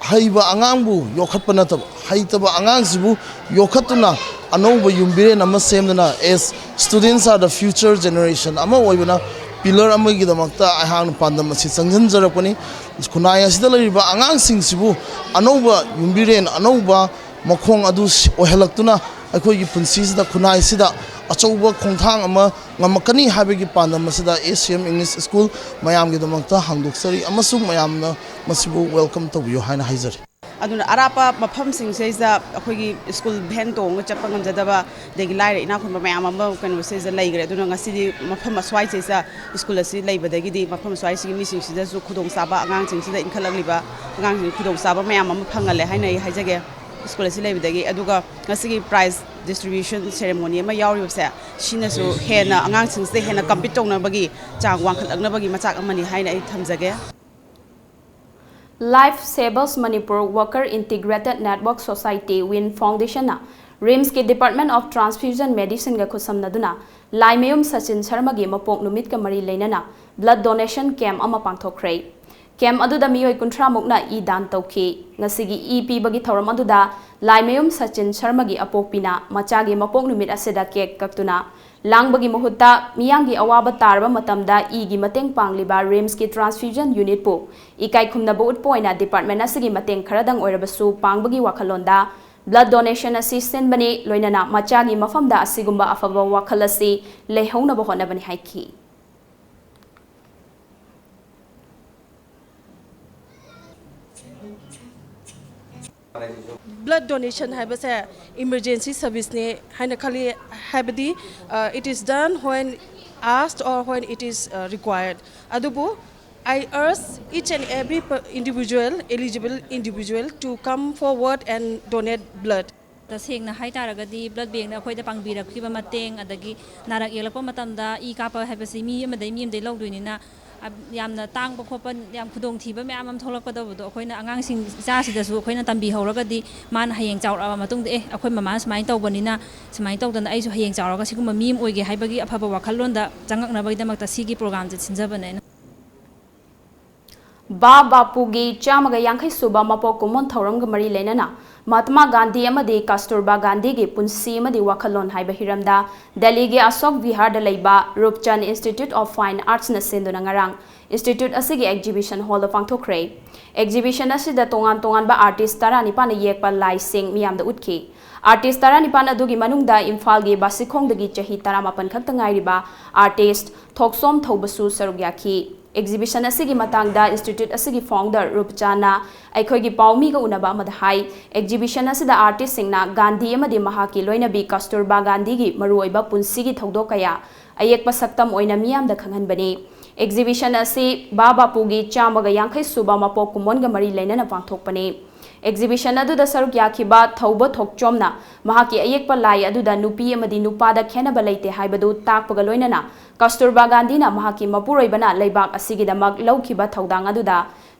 ꯍꯩꯕ ꯑꯉꯥꯡꯕꯨ ꯌꯣꯛꯈꯠꯄ ꯅꯠꯇꯕ, ꯍꯩꯇꯕ ꯑꯉꯥꯡꯁꯤꯕꯨ ꯌꯣꯛꯈꯠꯇꯨꯅ ꯑꯅꯧꯕ ꯌꯨꯝꯕꯤꯔꯦꯟ ꯑꯃ ꯁꯦꯝꯗꯨꯅ, as students are the future generation ꯑꯃ ꯑꯣꯏꯕꯅ pillar ꯑꯃꯒꯤꯗꯃꯛꯇ ꯑꯩꯍꯥꯛꯅ ꯄꯥꯟꯗꯝ ꯑꯁꯤ ꯆꯪꯁꯤꯟꯖꯔꯛꯄꯅꯤ꯫ ꯈꯨꯟꯅꯥꯏ ꯑꯁꯤꯗ ꯂꯩꯔꯤꯕ ꯑꯉꯥꯡꯁꯤꯡꯁꯤꯕꯨ ꯑꯅꯧꯕ ꯌꯨꯝꯕꯤꯔꯦꯟ, ꯑꯅꯧꯕ ꯃꯈꯣꯡ ꯑꯗꯨ ꯁꯤ-, ꯑꯣꯏꯍꯜꯂꯛꯇꯨꯅ ꯑꯩꯈꯣꯏꯒꯤ ꯄꯨꯟꯁꯤꯁꯤꯗ, ꯈꯨꯟꯅꯥꯏꯁꯤꯗ ꯑꯆꯧꯕ ꯈꯣꯡꯊꯥꯡ ꯑꯃ ꯉꯝꯃꯛꯀꯅꯤ ꯍꯥꯏꯕꯒꯤ ꯄꯥꯟꯗꯝ ꯑꯁꯤꯗ S C M English School ꯃꯌꯥꯝꯒꯤꯗꯃꯛꯇ ꯍꯥꯡꯗꯣꯛꯆꯔꯤ ꯑꯃꯁꯨꯡ ꯃꯌꯥꯝꯅ ꯃꯁꯤꯕꯨ welcome ꯇꯧꯕꯤꯌꯨ ꯍꯥꯏꯅ ꯍꯥꯏꯖꯔꯤ꯫ ꯑꯗꯨꯅ ꯑꯔꯥꯞꯄ ꯃꯐꯝꯁꯤꯡꯁꯤꯗꯩꯁꯤꯗ ꯑꯩꯈꯣꯏꯒꯤ ꯁ꯭ꯀꯨꯜ ꯚꯦꯟ ꯇꯣꯡꯉꯒ ꯆꯠꯄ ꯉꯝꯖꯗꯕ, ꯑꯗꯒꯤ ꯂꯥꯏꯔ ꯏꯅꯥꯛ ꯈꯨꯟꯕ ꯃꯌꯥꯝ ꯑꯃ ꯀꯩꯅꯣꯁꯤꯗꯩꯁꯤꯗ ꯂꯩꯈ꯭ꯔꯦ꯫ ꯑꯗꯨꯅ ꯉꯁꯤꯗꯤ ꯃꯐꯝ ꯑꯁ꯭ꯋꯥꯏꯁꯤꯗꯩꯁꯤꯗ ꯁ꯭ꯀꯨꯜ ꯑꯁꯤ ꯂꯩꯕꯗꯒꯤꯗꯤ ꯃꯐꯝ ꯑꯁ꯭ꯋꯥꯏꯁꯤꯒꯤ ꯃꯤꯁꯤꯡꯁꯤꯗꯁꯨ ꯈꯨꯗꯣꯡꯆꯥꯕ, ꯑꯉꯥꯡꯁꯤꯡꯁꯤꯗ ꯏꯟꯈꯠꯂꯛꯂꯤꯕ ꯑꯉꯥꯡꯁꯤꯡ ꯈꯨꯗꯣꯡꯆꯥꯕ ꯃꯌꯥꯝ ꯑꯃ ꯐꯪꯍꯜꯂꯦ ꯍꯥꯏꯅ ꯑꯩ ꯍꯥꯏꯖꯒꯦ꯫ ꯁ꯭ꯀꯨꯜ ꯑꯁꯤ ꯂꯩꯕꯗꯒꯤ꯫ ꯑꯗꯨꯒ ꯉꯁꯤꯒꯤ prize distribution ceremony ꯑꯃ ꯌꯥꯎꯔꯤꯕꯁꯦ, ꯁꯤꯅꯁꯨ ꯍꯦꯟꯅ ꯑꯉꯥꯡꯁꯤꯡꯁꯤꯗ ꯍꯦꯟꯅ compete ꯇꯧꯅꯕꯒꯤ ꯆꯥꯡ ꯋꯥꯡꯈꯠꯂꯛꯅꯕꯒꯤ ꯃꯆꯥꯛ ꯑꯃꯅꯤ ꯍꯥꯏꯅ ꯑꯩ ꯊꯝꯖꯒꯦ꯫ Life Savers Manipur Worker Integrated Network Society, WIN Foundationꯅ ꯔꯤꯝꯁꯀꯤ Department of Transfusion Medicineꯒ ꯈꯨꯠꯁꯝꯅꯗꯨꯅ Laimayum Sachin ꯁꯔꯃꯒꯤ ꯃꯄꯣꯛ ꯅꯨꯃꯤꯠꯀ ꯃꯔꯤ ꯂꯩꯅꯅ blood donation camp ꯑꯃ ꯄꯥꯡꯊꯣꯛꯈ꯭ꯔꯦ꯫ ꯀꯦꯝꯞ ꯑꯗꯨꯗ ꯃꯤꯑꯣꯏ ꯀꯨꯟꯊ꯭ꯔꯥ ꯃꯨꯛꯅ ꯏ ꯗꯥꯟ ꯇꯧꯈꯤ꯫ ꯉꯁꯤꯒꯤ ꯏ ꯄꯤꯕꯒꯤ ꯊꯧꯔꯝ ꯑꯗꯨꯗ ꯂꯥꯏꯃꯌꯨꯝ ꯁꯆꯤꯟ ꯁꯔꯃꯒꯤ ꯑꯄꯣꯛꯄꯤꯅ ꯃꯆꯥꯒꯤ ꯃꯄꯣꯛ ꯅꯨꯃꯤꯠ ꯑꯁꯤꯗ ꯀꯦꯛ ꯀꯛꯇꯨꯅ ꯂꯥꯡꯕꯒꯤ ꯃꯍꯨꯠꯇ ꯃꯤꯌꯥꯝꯒꯤ ꯑꯋꯥꯕ ꯇꯥꯔꯕ ꯃꯇꯝꯗ ꯏꯒꯤ ꯃꯇꯦꯡ ꯄꯥꯡꯂꯤꯕ ꯔꯤꯝꯁꯀꯤ ꯇ꯭ꯔꯥꯟꯁꯐ꯭ꯌꯨꯖꯟ ꯌꯨꯅꯤꯠꯄꯨ ꯏꯀꯥꯏ ꯈꯨꯝꯅꯕ ꯎꯠꯄ ꯑꯣꯏꯅ ꯗꯤꯄꯥꯔꯠꯃꯦꯟ ꯑꯁꯤꯒꯤ ꯃꯇꯦꯡ ꯈꯔꯗꯪ ꯑꯣꯏꯔꯕꯁꯨ ꯄꯥꯡꯕꯒꯤ ꯋꯥꯈꯜꯂꯣꯟꯗ ꯕ꯭ꯂꯗ ꯗꯣꯅꯦꯁꯟ ꯑꯁꯤ ꯁꯤꯟꯕꯅꯤ, ꯂꯣꯏꯅꯅ ꯃꯆꯥꯒꯤ ꯃꯐꯝꯗ ꯑꯁꯤꯒꯨꯝꯕ ꯑꯐꯕ ꯋꯥꯈꯜ ꯑꯁꯤ ꯂꯩꯍꯧꯅꯕ ꯍꯣꯠꯅꯕꯅꯤ ꯍꯥꯏꯈꯤ꯫ ꯕ꯭ꯂꯗ ꯗꯣꯅꯦꯁꯟ ꯍꯥꯏꯕꯁꯦ ꯏꯃꯔꯖꯦꯟꯁꯤ ꯁꯔꯚꯤꯁꯅꯦ ꯍꯥꯏꯅ ꯈꯜꯂꯤ, ꯍꯥꯏꯕꯗꯤ, uh, it is done when asked or when it is, uh, required. ꯑꯗꯨꯕꯨ, I urge each and every per- individual, eligible individual, to come forward and donate blood. ꯇꯁꯦꯡꯅ ꯍꯥꯏ ꯇꯥꯔꯒꯗꯤ ꯕ꯭ꯂꯗ ꯕꯦꯡꯅ ꯑꯩꯈꯣꯏꯗ ꯄꯥꯡꯕꯤꯔꯛꯈꯤꯕ ꯃꯇꯦꯡ, ꯑꯗꯒꯤ ꯅꯥꯔꯛ ꯌꯦꯛꯂꯛꯄ ꯃꯇꯝꯗ ꯏ ꯀꯥꯞꯄ ꯍꯥꯏꯕꯁꯤ ꯃꯤ ꯑꯃꯗꯒꯤ ꯃꯤ ꯑꯃꯗꯒꯤ ꯂꯧꯗꯣꯏꯅꯤꯅ, ꯑ- ꯌꯥꯝꯅ ꯇꯥꯡꯕ ꯈꯣꯠꯄ, ꯌꯥꯝ ꯈꯨꯗꯣꯡꯊꯤꯕ ꯃꯌꯥꯝ ꯑꯃ ꯊꯣꯛꯂꯛꯀꯗꯧꯕꯗꯣ ꯑꯩꯈꯣꯏꯅ ꯑꯉꯥꯡꯁꯤꯡ, ꯏꯆꯥꯁꯤꯗꯁꯨ ꯑꯩꯈꯣꯏꯅ ꯇꯝꯕꯤꯍꯧꯔꯒꯗꯤ ꯃꯥꯅ ꯍꯌꯦꯡ ꯆꯥꯎꯔꯛꯑꯕ ꯃꯇꯨꯡꯗ, "ꯑꯦ, ꯑꯩꯈꯣꯏ ꯃꯃꯥꯅ ꯁꯨꯃꯥꯏꯅ ꯇꯧꯕꯅꯤꯅ, ꯁꯨꯃꯥꯏꯅ ꯇꯧꯗꯅ ꯑꯩꯁꯨ ꯍꯌꯦꯡ ꯆꯥꯎꯔꯒ ꯁꯤꯒꯨꯝꯕ ꯃꯤ ꯑꯃ ꯑꯣꯏꯒꯦ" ꯍꯥꯏꯕꯒꯤ ꯑꯐꯕ ꯋꯥꯈꯜꯂꯣꯟꯗ ꯆꯪꯉꯛꯅꯕꯒꯤꯗꯃꯛꯇ ꯁꯤꯒꯤ ꯄ꯭ꯔꯣꯒ꯭ꯔꯥꯝꯁꯦ ꯁꯤꯟꯖꯕꯅꯦ ꯑꯩꯅ꯫ ꯕꯥ ꯕꯥꯄꯨꯒꯤ ꯆꯥꯝꯃꯒ ꯌꯥꯡꯈꯩ ꯁꯨꯕ ꯃꯄꯣꯛ ꯀꯨꯝꯑꯣꯟ ꯊꯧꯔꯝꯒ ꯃꯔꯤ ꯂꯩꯅꯅ ꯃꯍꯥꯇꯃꯥ ꯒꯥꯟꯙꯤ ꯑꯃꯗꯤ ꯀꯁꯇꯨꯔꯕꯥ ꯒꯥꯟꯙꯤꯒꯤ ꯄꯨꯟꯁꯤ ꯑꯃꯗꯤ ꯋꯥꯈꯜꯂꯣꯟ ꯍꯥꯏꯕ ꯍꯤꯔꯝꯗ ꯗꯦꯜꯂꯤꯒꯤ ꯑꯁꯣꯛ ꯚꯤꯍꯥꯔꯗ ꯂꯩꯕ ꯔꯨꯞꯆꯟ ꯏꯟꯁꯇꯤꯇ꯭ꯌꯨꯠ ꯑꯣꯐ ꯐꯥꯏꯟ ꯑꯥꯔꯠꯁꯅ ꯁꯤꯟꯗꯨꯅ ꯉꯔꯥꯡ ꯏꯟꯁꯇꯤꯇ꯭ꯌꯨꯠ ꯑꯁꯤꯒꯤ ꯑꯦꯛꯖꯤꯕꯤꯁꯟ ꯍꯣꯜꯗ ꯄꯥꯡꯊꯣꯛꯈ꯭ꯔꯦ꯫ ꯑꯦꯛꯖꯤꯕꯤꯁꯟ ꯑꯁꯤꯗ ꯇꯣꯉꯥꯟ ꯇꯣꯉꯥꯟꯕ ꯑꯥꯔꯇꯤꯁ ꯇꯔꯥꯅꯤꯄꯥꯟꯅ ꯌꯦꯛꯄ ꯂꯥꯏꯁꯤꯡ ꯃꯤꯌꯥꯝꯗ ꯎꯠꯈꯤ꯫ ꯑꯥꯔꯇꯤꯁ ꯇꯔꯥꯅꯤꯄꯥꯟ ꯑꯗꯨꯒꯤ ꯃꯅꯨꯡꯗ ꯏꯝꯐꯥꯜꯒꯤ ꯕꯥꯁꯤꯈꯣꯡꯗꯒꯤ ꯆꯍꯤ ꯇꯔꯥꯃꯥꯄꯟ ꯈꯛꯇ ꯉꯥꯏꯔꯤꯕ ꯑꯥꯔꯇꯤꯁ ꯊꯣꯛꯁꯣꯝ ꯊꯧꯕꯁꯨ ꯁꯔꯨꯛ ꯌꯥꯈꯤ꯫ ꯑꯦꯛꯖꯤꯕꯤꯁꯟ ꯑꯁꯤꯒꯤ ꯃꯇꯥꯡꯗ ꯏꯟꯁꯇꯤꯇ꯭ꯌꯨꯠ ꯑꯁꯤꯒꯤ ꯐꯥꯎꯟꯗꯔ ꯔꯨꯞꯆꯥꯅ ꯑꯩꯈꯣꯏꯒꯤ ꯄꯥꯎꯃꯤꯒ ꯎꯅꯕ ꯑꯃꯗ ꯍꯥꯏ, ꯑꯦꯛꯖꯤꯕꯤꯁꯟ ꯑꯁꯤꯗ ꯑꯥꯔꯇꯤꯁꯁꯤꯡꯅ ꯒꯥꯟꯙꯤ ꯑꯃꯗꯤ ꯃꯍꯥꯛꯀꯤ ꯂꯣꯏꯅꯕꯤ ꯀꯁꯇꯨꯔꯕꯥ ꯒꯥꯟꯙꯤꯒꯤ ꯃꯔꯨꯑꯣꯏꯕ ꯄꯨꯟꯁꯤꯒꯤ ꯊꯧꯗꯣꯛ ꯀꯌꯥ ꯑꯌꯦꯛꯄ ꯁꯛꯇꯝ ꯑꯣꯏꯅ ꯃꯤꯌꯥꯝꯗ ꯈꯪꯍꯟꯕꯅꯤ꯫ ꯑꯦꯛꯖꯤꯕꯤꯁꯟ ꯑꯁꯤ ꯕꯥ ꯕꯥꯄꯨꯒꯤ ꯆꯥꯝꯃꯒ ꯌꯥꯡꯈꯩ ꯁꯨꯕ ꯃꯄꯣꯛ ꯀꯨꯝꯑꯣꯟꯒ ꯃꯔꯤ ꯂꯩꯅꯅ ꯄꯥꯡꯊꯣꯛꯄꯅꯤ꯫ ꯑꯦꯛꯖꯤꯕꯤꯁꯟ ꯑꯗꯨꯗ ꯁꯔꯨꯛ ꯌꯥꯈꯤꯕ ꯊꯧꯕ ꯊꯣꯛꯆꯣꯝꯅ ꯃꯍꯥꯛꯀꯤ ꯑꯌꯦꯛꯄ ꯂꯥꯏ ꯑꯗꯨꯗ ꯅꯨꯄꯤ ꯑꯃꯗꯤ ꯅꯨꯄꯥꯗ ꯈꯦꯟꯅꯕ ꯂꯩꯇꯦ ꯍꯥꯏꯕꯗꯨ ꯇꯥꯛꯄꯒ ꯂꯣꯏꯅꯅ ꯀꯁꯇꯨꯔꯕꯥ ꯒꯥꯟꯙꯤꯅ ꯃꯍꯥꯛꯀꯤ ꯃꯄꯨꯔꯣꯏꯕꯅ ꯂꯩꯕꯥꯛ ꯑꯁꯤꯒꯤꯗꯃꯛ ꯂꯧꯈꯤꯕ ꯊꯧꯗꯥꯡ ꯑꯗꯨꯗ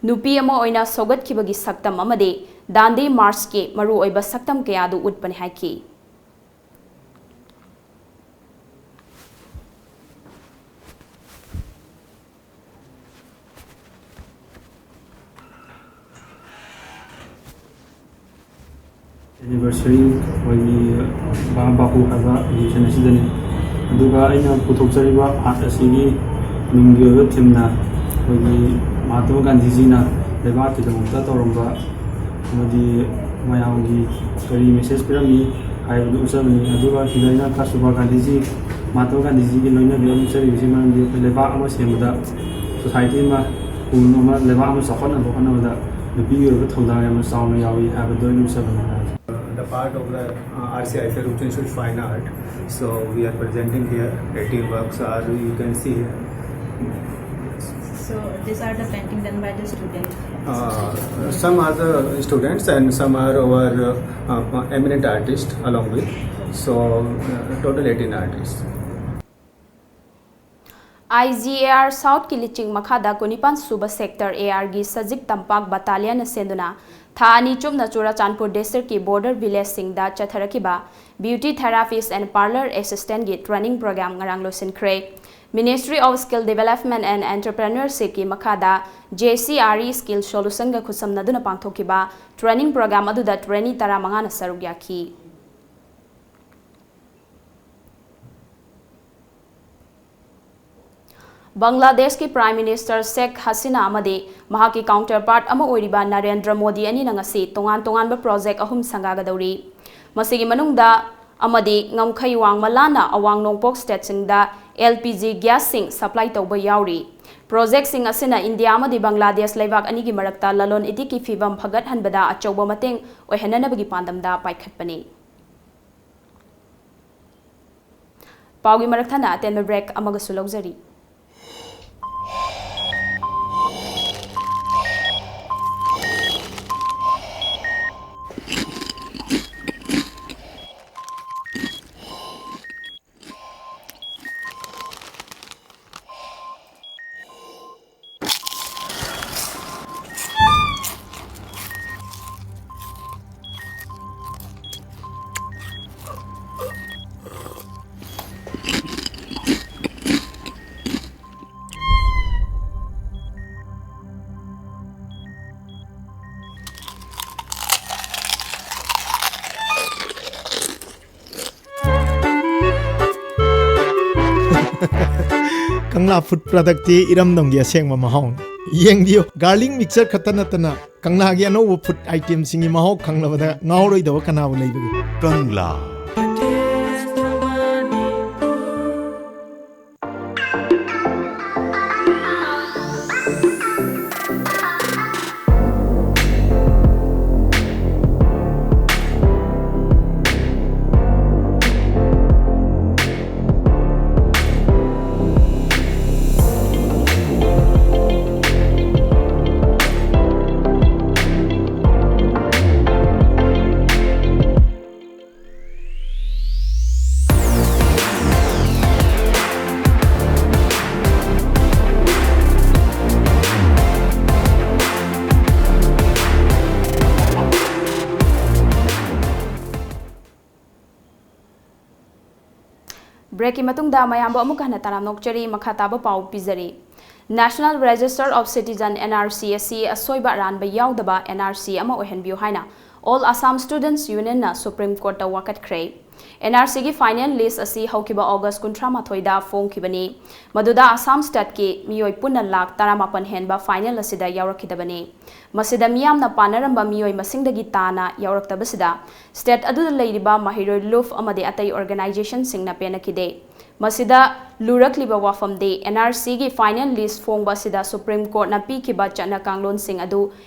ꯅꯨꯄꯤ ꯑꯃ ꯑꯣꯏꯅ ꯁꯧꯒꯠꯈꯤꯕꯒꯤ ꯁꯛꯇꯝ ꯑꯃꯗꯤ ꯗꯥꯟꯗꯤ ꯃꯥꯔꯆꯀꯤ ꯃꯔꯨꯑꯣꯏꯕ ꯁꯛꯇꯝ ꯀꯌꯥ ꯑꯗꯨ ꯎꯠꯄꯅꯤ ꯍꯥꯏꯈꯤ꯫ ꯑꯦꯅꯤꯚꯔꯁꯔꯤ ꯑꯩꯈꯣꯏꯒꯤ ꯕꯥ-, ꯕꯥꯄꯨ ꯍꯥꯏꯕ ꯑꯦꯛꯖꯤꯕꯤꯁꯟ ꯑꯁꯤꯗꯅꯤ꯫ ꯑꯗꯨꯒ ꯑꯩꯅ ꯄꯨꯊꯣꯛꯆꯔꯤꯕ ꯑꯥꯔꯠ ꯑꯁꯤꯒꯤ ꯅꯨꯡꯒꯤ ꯑꯣꯏꯕ ꯊꯤꯝꯅ ꯑꯩꯈꯣꯏꯒꯤ ꯃꯍꯥꯇꯃꯥ ꯒꯥꯟꯙꯤꯖꯤꯅ ꯂꯩꯕꯥꯛꯀꯤꯗꯃꯛꯇ ꯇꯧꯔꯝꯕ ꯑꯃꯗꯤ ꯃꯌꯥꯝꯒꯤ ꯀꯔꯤ ꯃꯦꯁꯦꯖ ꯄꯤꯔꯝꯃꯤ ꯍꯥꯏꯕꯗꯨ ꯎꯠꯆꯕꯅꯤ꯫ ꯑꯗꯨꯒ ꯁꯤꯗ ꯑꯩꯅ ꯀꯁꯇꯨꯔꯕꯥ ꯒꯥꯟꯙꯤꯖꯤ, ꯃꯍꯥꯇꯃꯥ ꯒꯥꯟꯙꯤꯖꯤꯒꯤ ꯂꯣꯏꯅꯕꯤ ꯑꯃ ꯎꯠꯆꯔꯤꯕꯁꯤ ꯃꯔꯝꯗꯤ ꯑꯩꯈꯣꯏ ꯂꯩꯕꯥꯛ ꯑꯃ ꯁꯦꯝꯕꯗ, ꯁꯣꯁꯥꯏꯇꯤ ꯑꯃ, ꯈꯨꯡꯒꯪ ꯑꯃ, ꯂꯩꯕꯥꯛ ꯑꯃ ꯆꯥꯎꯈꯠꯅꯕ ꯍꯣꯠꯅꯕꯗ ꯅꯨꯄꯤꯒꯤ ꯑꯣꯏꯕ ꯊꯧꯗꯥꯡ ꯌꯥꯝꯅ ꯆꯥꯎꯅ ꯌꯥꯎꯏ ꯍꯥꯏꯕꯗꯨ ꯑꯩꯅ ꯎꯠꯆꯕꯅꯤ꯫ The part of the uh, R C I F A Ruchin Fine Art. So we are presenting here eighteen works are, you can see here. So these are the painting done by the student. Uh, some are the students and some are our uh, uh, eminent artists along with. So uh, total eighteen artists. I G A R South ꯀꯤ ꯂꯤꯆꯤꯡ ꯃꯈꯥꯗ ꯀꯨꯟꯅꯤꯄꯥꯟ ꯁꯨꯕ Sector A R ꯒꯤ ꯁꯖꯤꯛ ꯇꯝꯄꯥꯛ battalion ꯅ ꯁꯦꯟꯗꯨꯅ ꯊꯥ ꯑꯅꯤ ꯆꯨꯞꯅ ꯆꯨꯔꯥꯆꯥꯟꯄꯨꯔ district ꯀꯤ border village ꯁꯤꯡꯗ ꯆꯠꯊꯔꯛꯈꯤꯕ Beauty Therapist and Parlour Assistant ꯒꯤ training program ꯉꯔꯥꯡ ꯂꯣꯏꯁꯤꯟꯈ꯭ꯔꯦ꯫ Ministry of Skill Development and Entrepreneurship ꯀꯤ ꯃꯈꯥꯗ J C R E Skill Solution ꯒ ꯈꯨꯠꯁꯝꯅꯗꯨꯅ ꯄꯥꯡꯊꯣꯛꯈꯤꯕ training program ꯑꯗꯨꯗ trainee ꯇꯔꯥꯃꯉꯥꯅ ꯁꯔꯨꯛ ꯌꯥꯈꯤ꯫ ꯕꯪꯒ꯭ꯂꯥꯗꯦꯁꯀꯤ Prime Minister ꯁꯦꯈ ꯍꯁꯤꯅꯥ ꯑꯃꯗꯤ ꯃꯍꯥꯛꯀꯤ counterpart ꯑꯃ ꯑꯣꯏꯔꯤꯕ ꯅꯔꯦꯟꯗ꯭ꯔ ꯃꯣꯗꯤ ꯑꯅꯤꯅ ꯉꯁꯤ ꯇꯣꯉꯥꯟ ꯇꯣꯉꯥꯟꯕ project ꯑꯍꯨꯝ ꯁꯪꯒꯥꯒꯗꯧꯔꯤ꯫ ꯃꯁꯤꯒꯤ ꯃꯅꯨꯡꯗ ꯑꯃꯗꯤ ꯉꯝꯈꯩ ꯋꯥꯡꯃ ꯂꯥꯟꯅ ꯑꯋꯥꯡ ꯅꯣꯡꯄꯣꯛ state ꯁꯤꯡꯗ L P G gas ꯁꯤꯡ supply ꯇꯧꯕ ꯌꯥꯎꯔꯤ꯫ Project ꯁꯤꯡ ꯑꯁꯤꯅ ꯏꯟꯗꯤꯌꯥ ꯑꯃꯗꯤ ꯕꯪꯒ꯭ꯂꯥꯗꯦꯁ ꯂꯩꯕꯥꯛ ꯑꯅꯤꯒꯤ ꯃꯔꯛꯇ ꯂꯂꯣꯟ ꯏꯇꯤꯛꯀꯤ ꯐꯤꯕꯝ ꯐꯒꯠꯍꯟꯕꯗ ꯑꯆꯧꯕ ꯃꯇꯦꯡ ꯑꯣꯏꯍꯟꯅꯅꯕꯒꯤ ꯄꯥꯟꯗꯝꯗ ꯄꯥꯏꯈꯠꯄꯅꯤ꯫ ꯄꯥꯎꯒꯤ ꯃꯔꯛ ꯊꯠꯅ ꯑꯇꯦꯟꯕ break ꯑꯃꯒꯁꯨ ꯂꯧꯖꯔꯤ꯫ ꯀꯪꯂꯥ ꯐꯨꯗ ꯄ꯭ꯔꯗꯛꯇꯤ ꯏꯔꯝꯗꯝꯒꯤ ꯑꯁꯦꯡꯕ ꯃꯍꯥꯎꯅꯤ꯫ ꯌꯦꯡꯕꯤꯌꯨ, ꯒꯥꯔꯂꯤꯛ ꯃꯤꯛꯆꯔ ꯈꯛꯇ ꯅꯠꯇꯅ ꯀꯪꯂꯥꯒꯤ ꯑꯅꯧꯕ ꯐꯨꯗ ꯑꯥꯏꯇꯦꯝꯁꯤꯡꯒꯤ ꯃꯍꯥꯎ ꯈꯪꯂꯕꯗ ꯉꯥꯎꯔꯣꯏꯗꯕ ꯀꯅꯥꯕꯨ ꯂꯩꯕꯒꯦ? ꯀꯪꯂꯥ꯫ Breakꯀꯤ ꯃꯇꯨꯡꯗ ꯃꯌꯥꯝꯕꯨ ꯑꯃꯨꯛ ꯍꯟꯅ ꯇꯔꯥꯝꯅ ꯑꯣꯛꯆꯔꯤ꯫ ꯃꯈꯥ ꯇꯥꯕ ꯄꯥꯎ ꯄꯤꯖꯔꯤ꯫ National Register of Citizen, NRC, ꯑꯁꯤ ꯑꯁꯣꯏꯕ ꯑꯔꯥꯟꯕ ꯌꯥꯎꯗꯕ NRC ꯑꯃ ꯑꯣꯏꯍꯟꯕꯤꯌꯨ ꯍꯥꯏꯅ All Assam Students Unionꯅ Supreme Courtꯇ ꯋꯥꯀꯠꯈ꯭ꯔꯦ꯫ NRCꯒꯤ final list ꯑꯁꯤ ꯍꯧꯈꯤꯕ August ꯀꯨꯟꯊ꯭ꯔꯥ ꯃꯥꯊꯣꯏꯗ ꯐꯣꯡꯈꯤꯕꯅꯤ꯫ ꯃꯗꯨꯗ ꯑꯁꯥꯝ stateꯀꯤ ꯃꯤꯑꯣꯏ ꯄꯨꯟꯅ ꯂꯥꯈ ꯇꯔꯥꯃꯥꯄꯟ ꯍꯦꯟꯕ final ꯑꯁꯤꯗ ꯌꯥꯎꯔꯛꯈꯤꯗꯕꯅꯤ꯫ ꯃꯁꯤꯗ ꯃꯤꯌꯥꯝꯅ ꯄꯥꯅꯔꯝꯕ ꯃꯤꯑꯣꯏ ꯃꯁꯤꯡꯗꯒꯤ ꯇꯥꯅ ꯌꯥꯎꯔꯛꯇꯕꯁꯤꯗ state ꯑꯗꯨꯗ ꯂꯩꯔꯤꯕ ꯃꯍꯩꯔꯣꯏ ꯂꯨꯞ ꯑꯃꯗꯤ ꯑꯇꯩ organizationꯁꯤꯡꯅ ꯄꯦꯟꯅꯈꯤꯗꯦ꯫ ꯃꯁꯤꯗ ꯂꯨꯔꯛꯂꯤꯕ ꯋꯥꯐꯝꯗꯤ NRCꯒꯤ final list ꯐꯣꯡꯕ ꯑꯁꯤꯗ Supreme Courtꯅ ꯄꯤꯈꯤꯕ ꯆꯠꯅ ꯀꯥꯡꯂꯣꯟꯁꯤꯡ ꯑꯗꯨ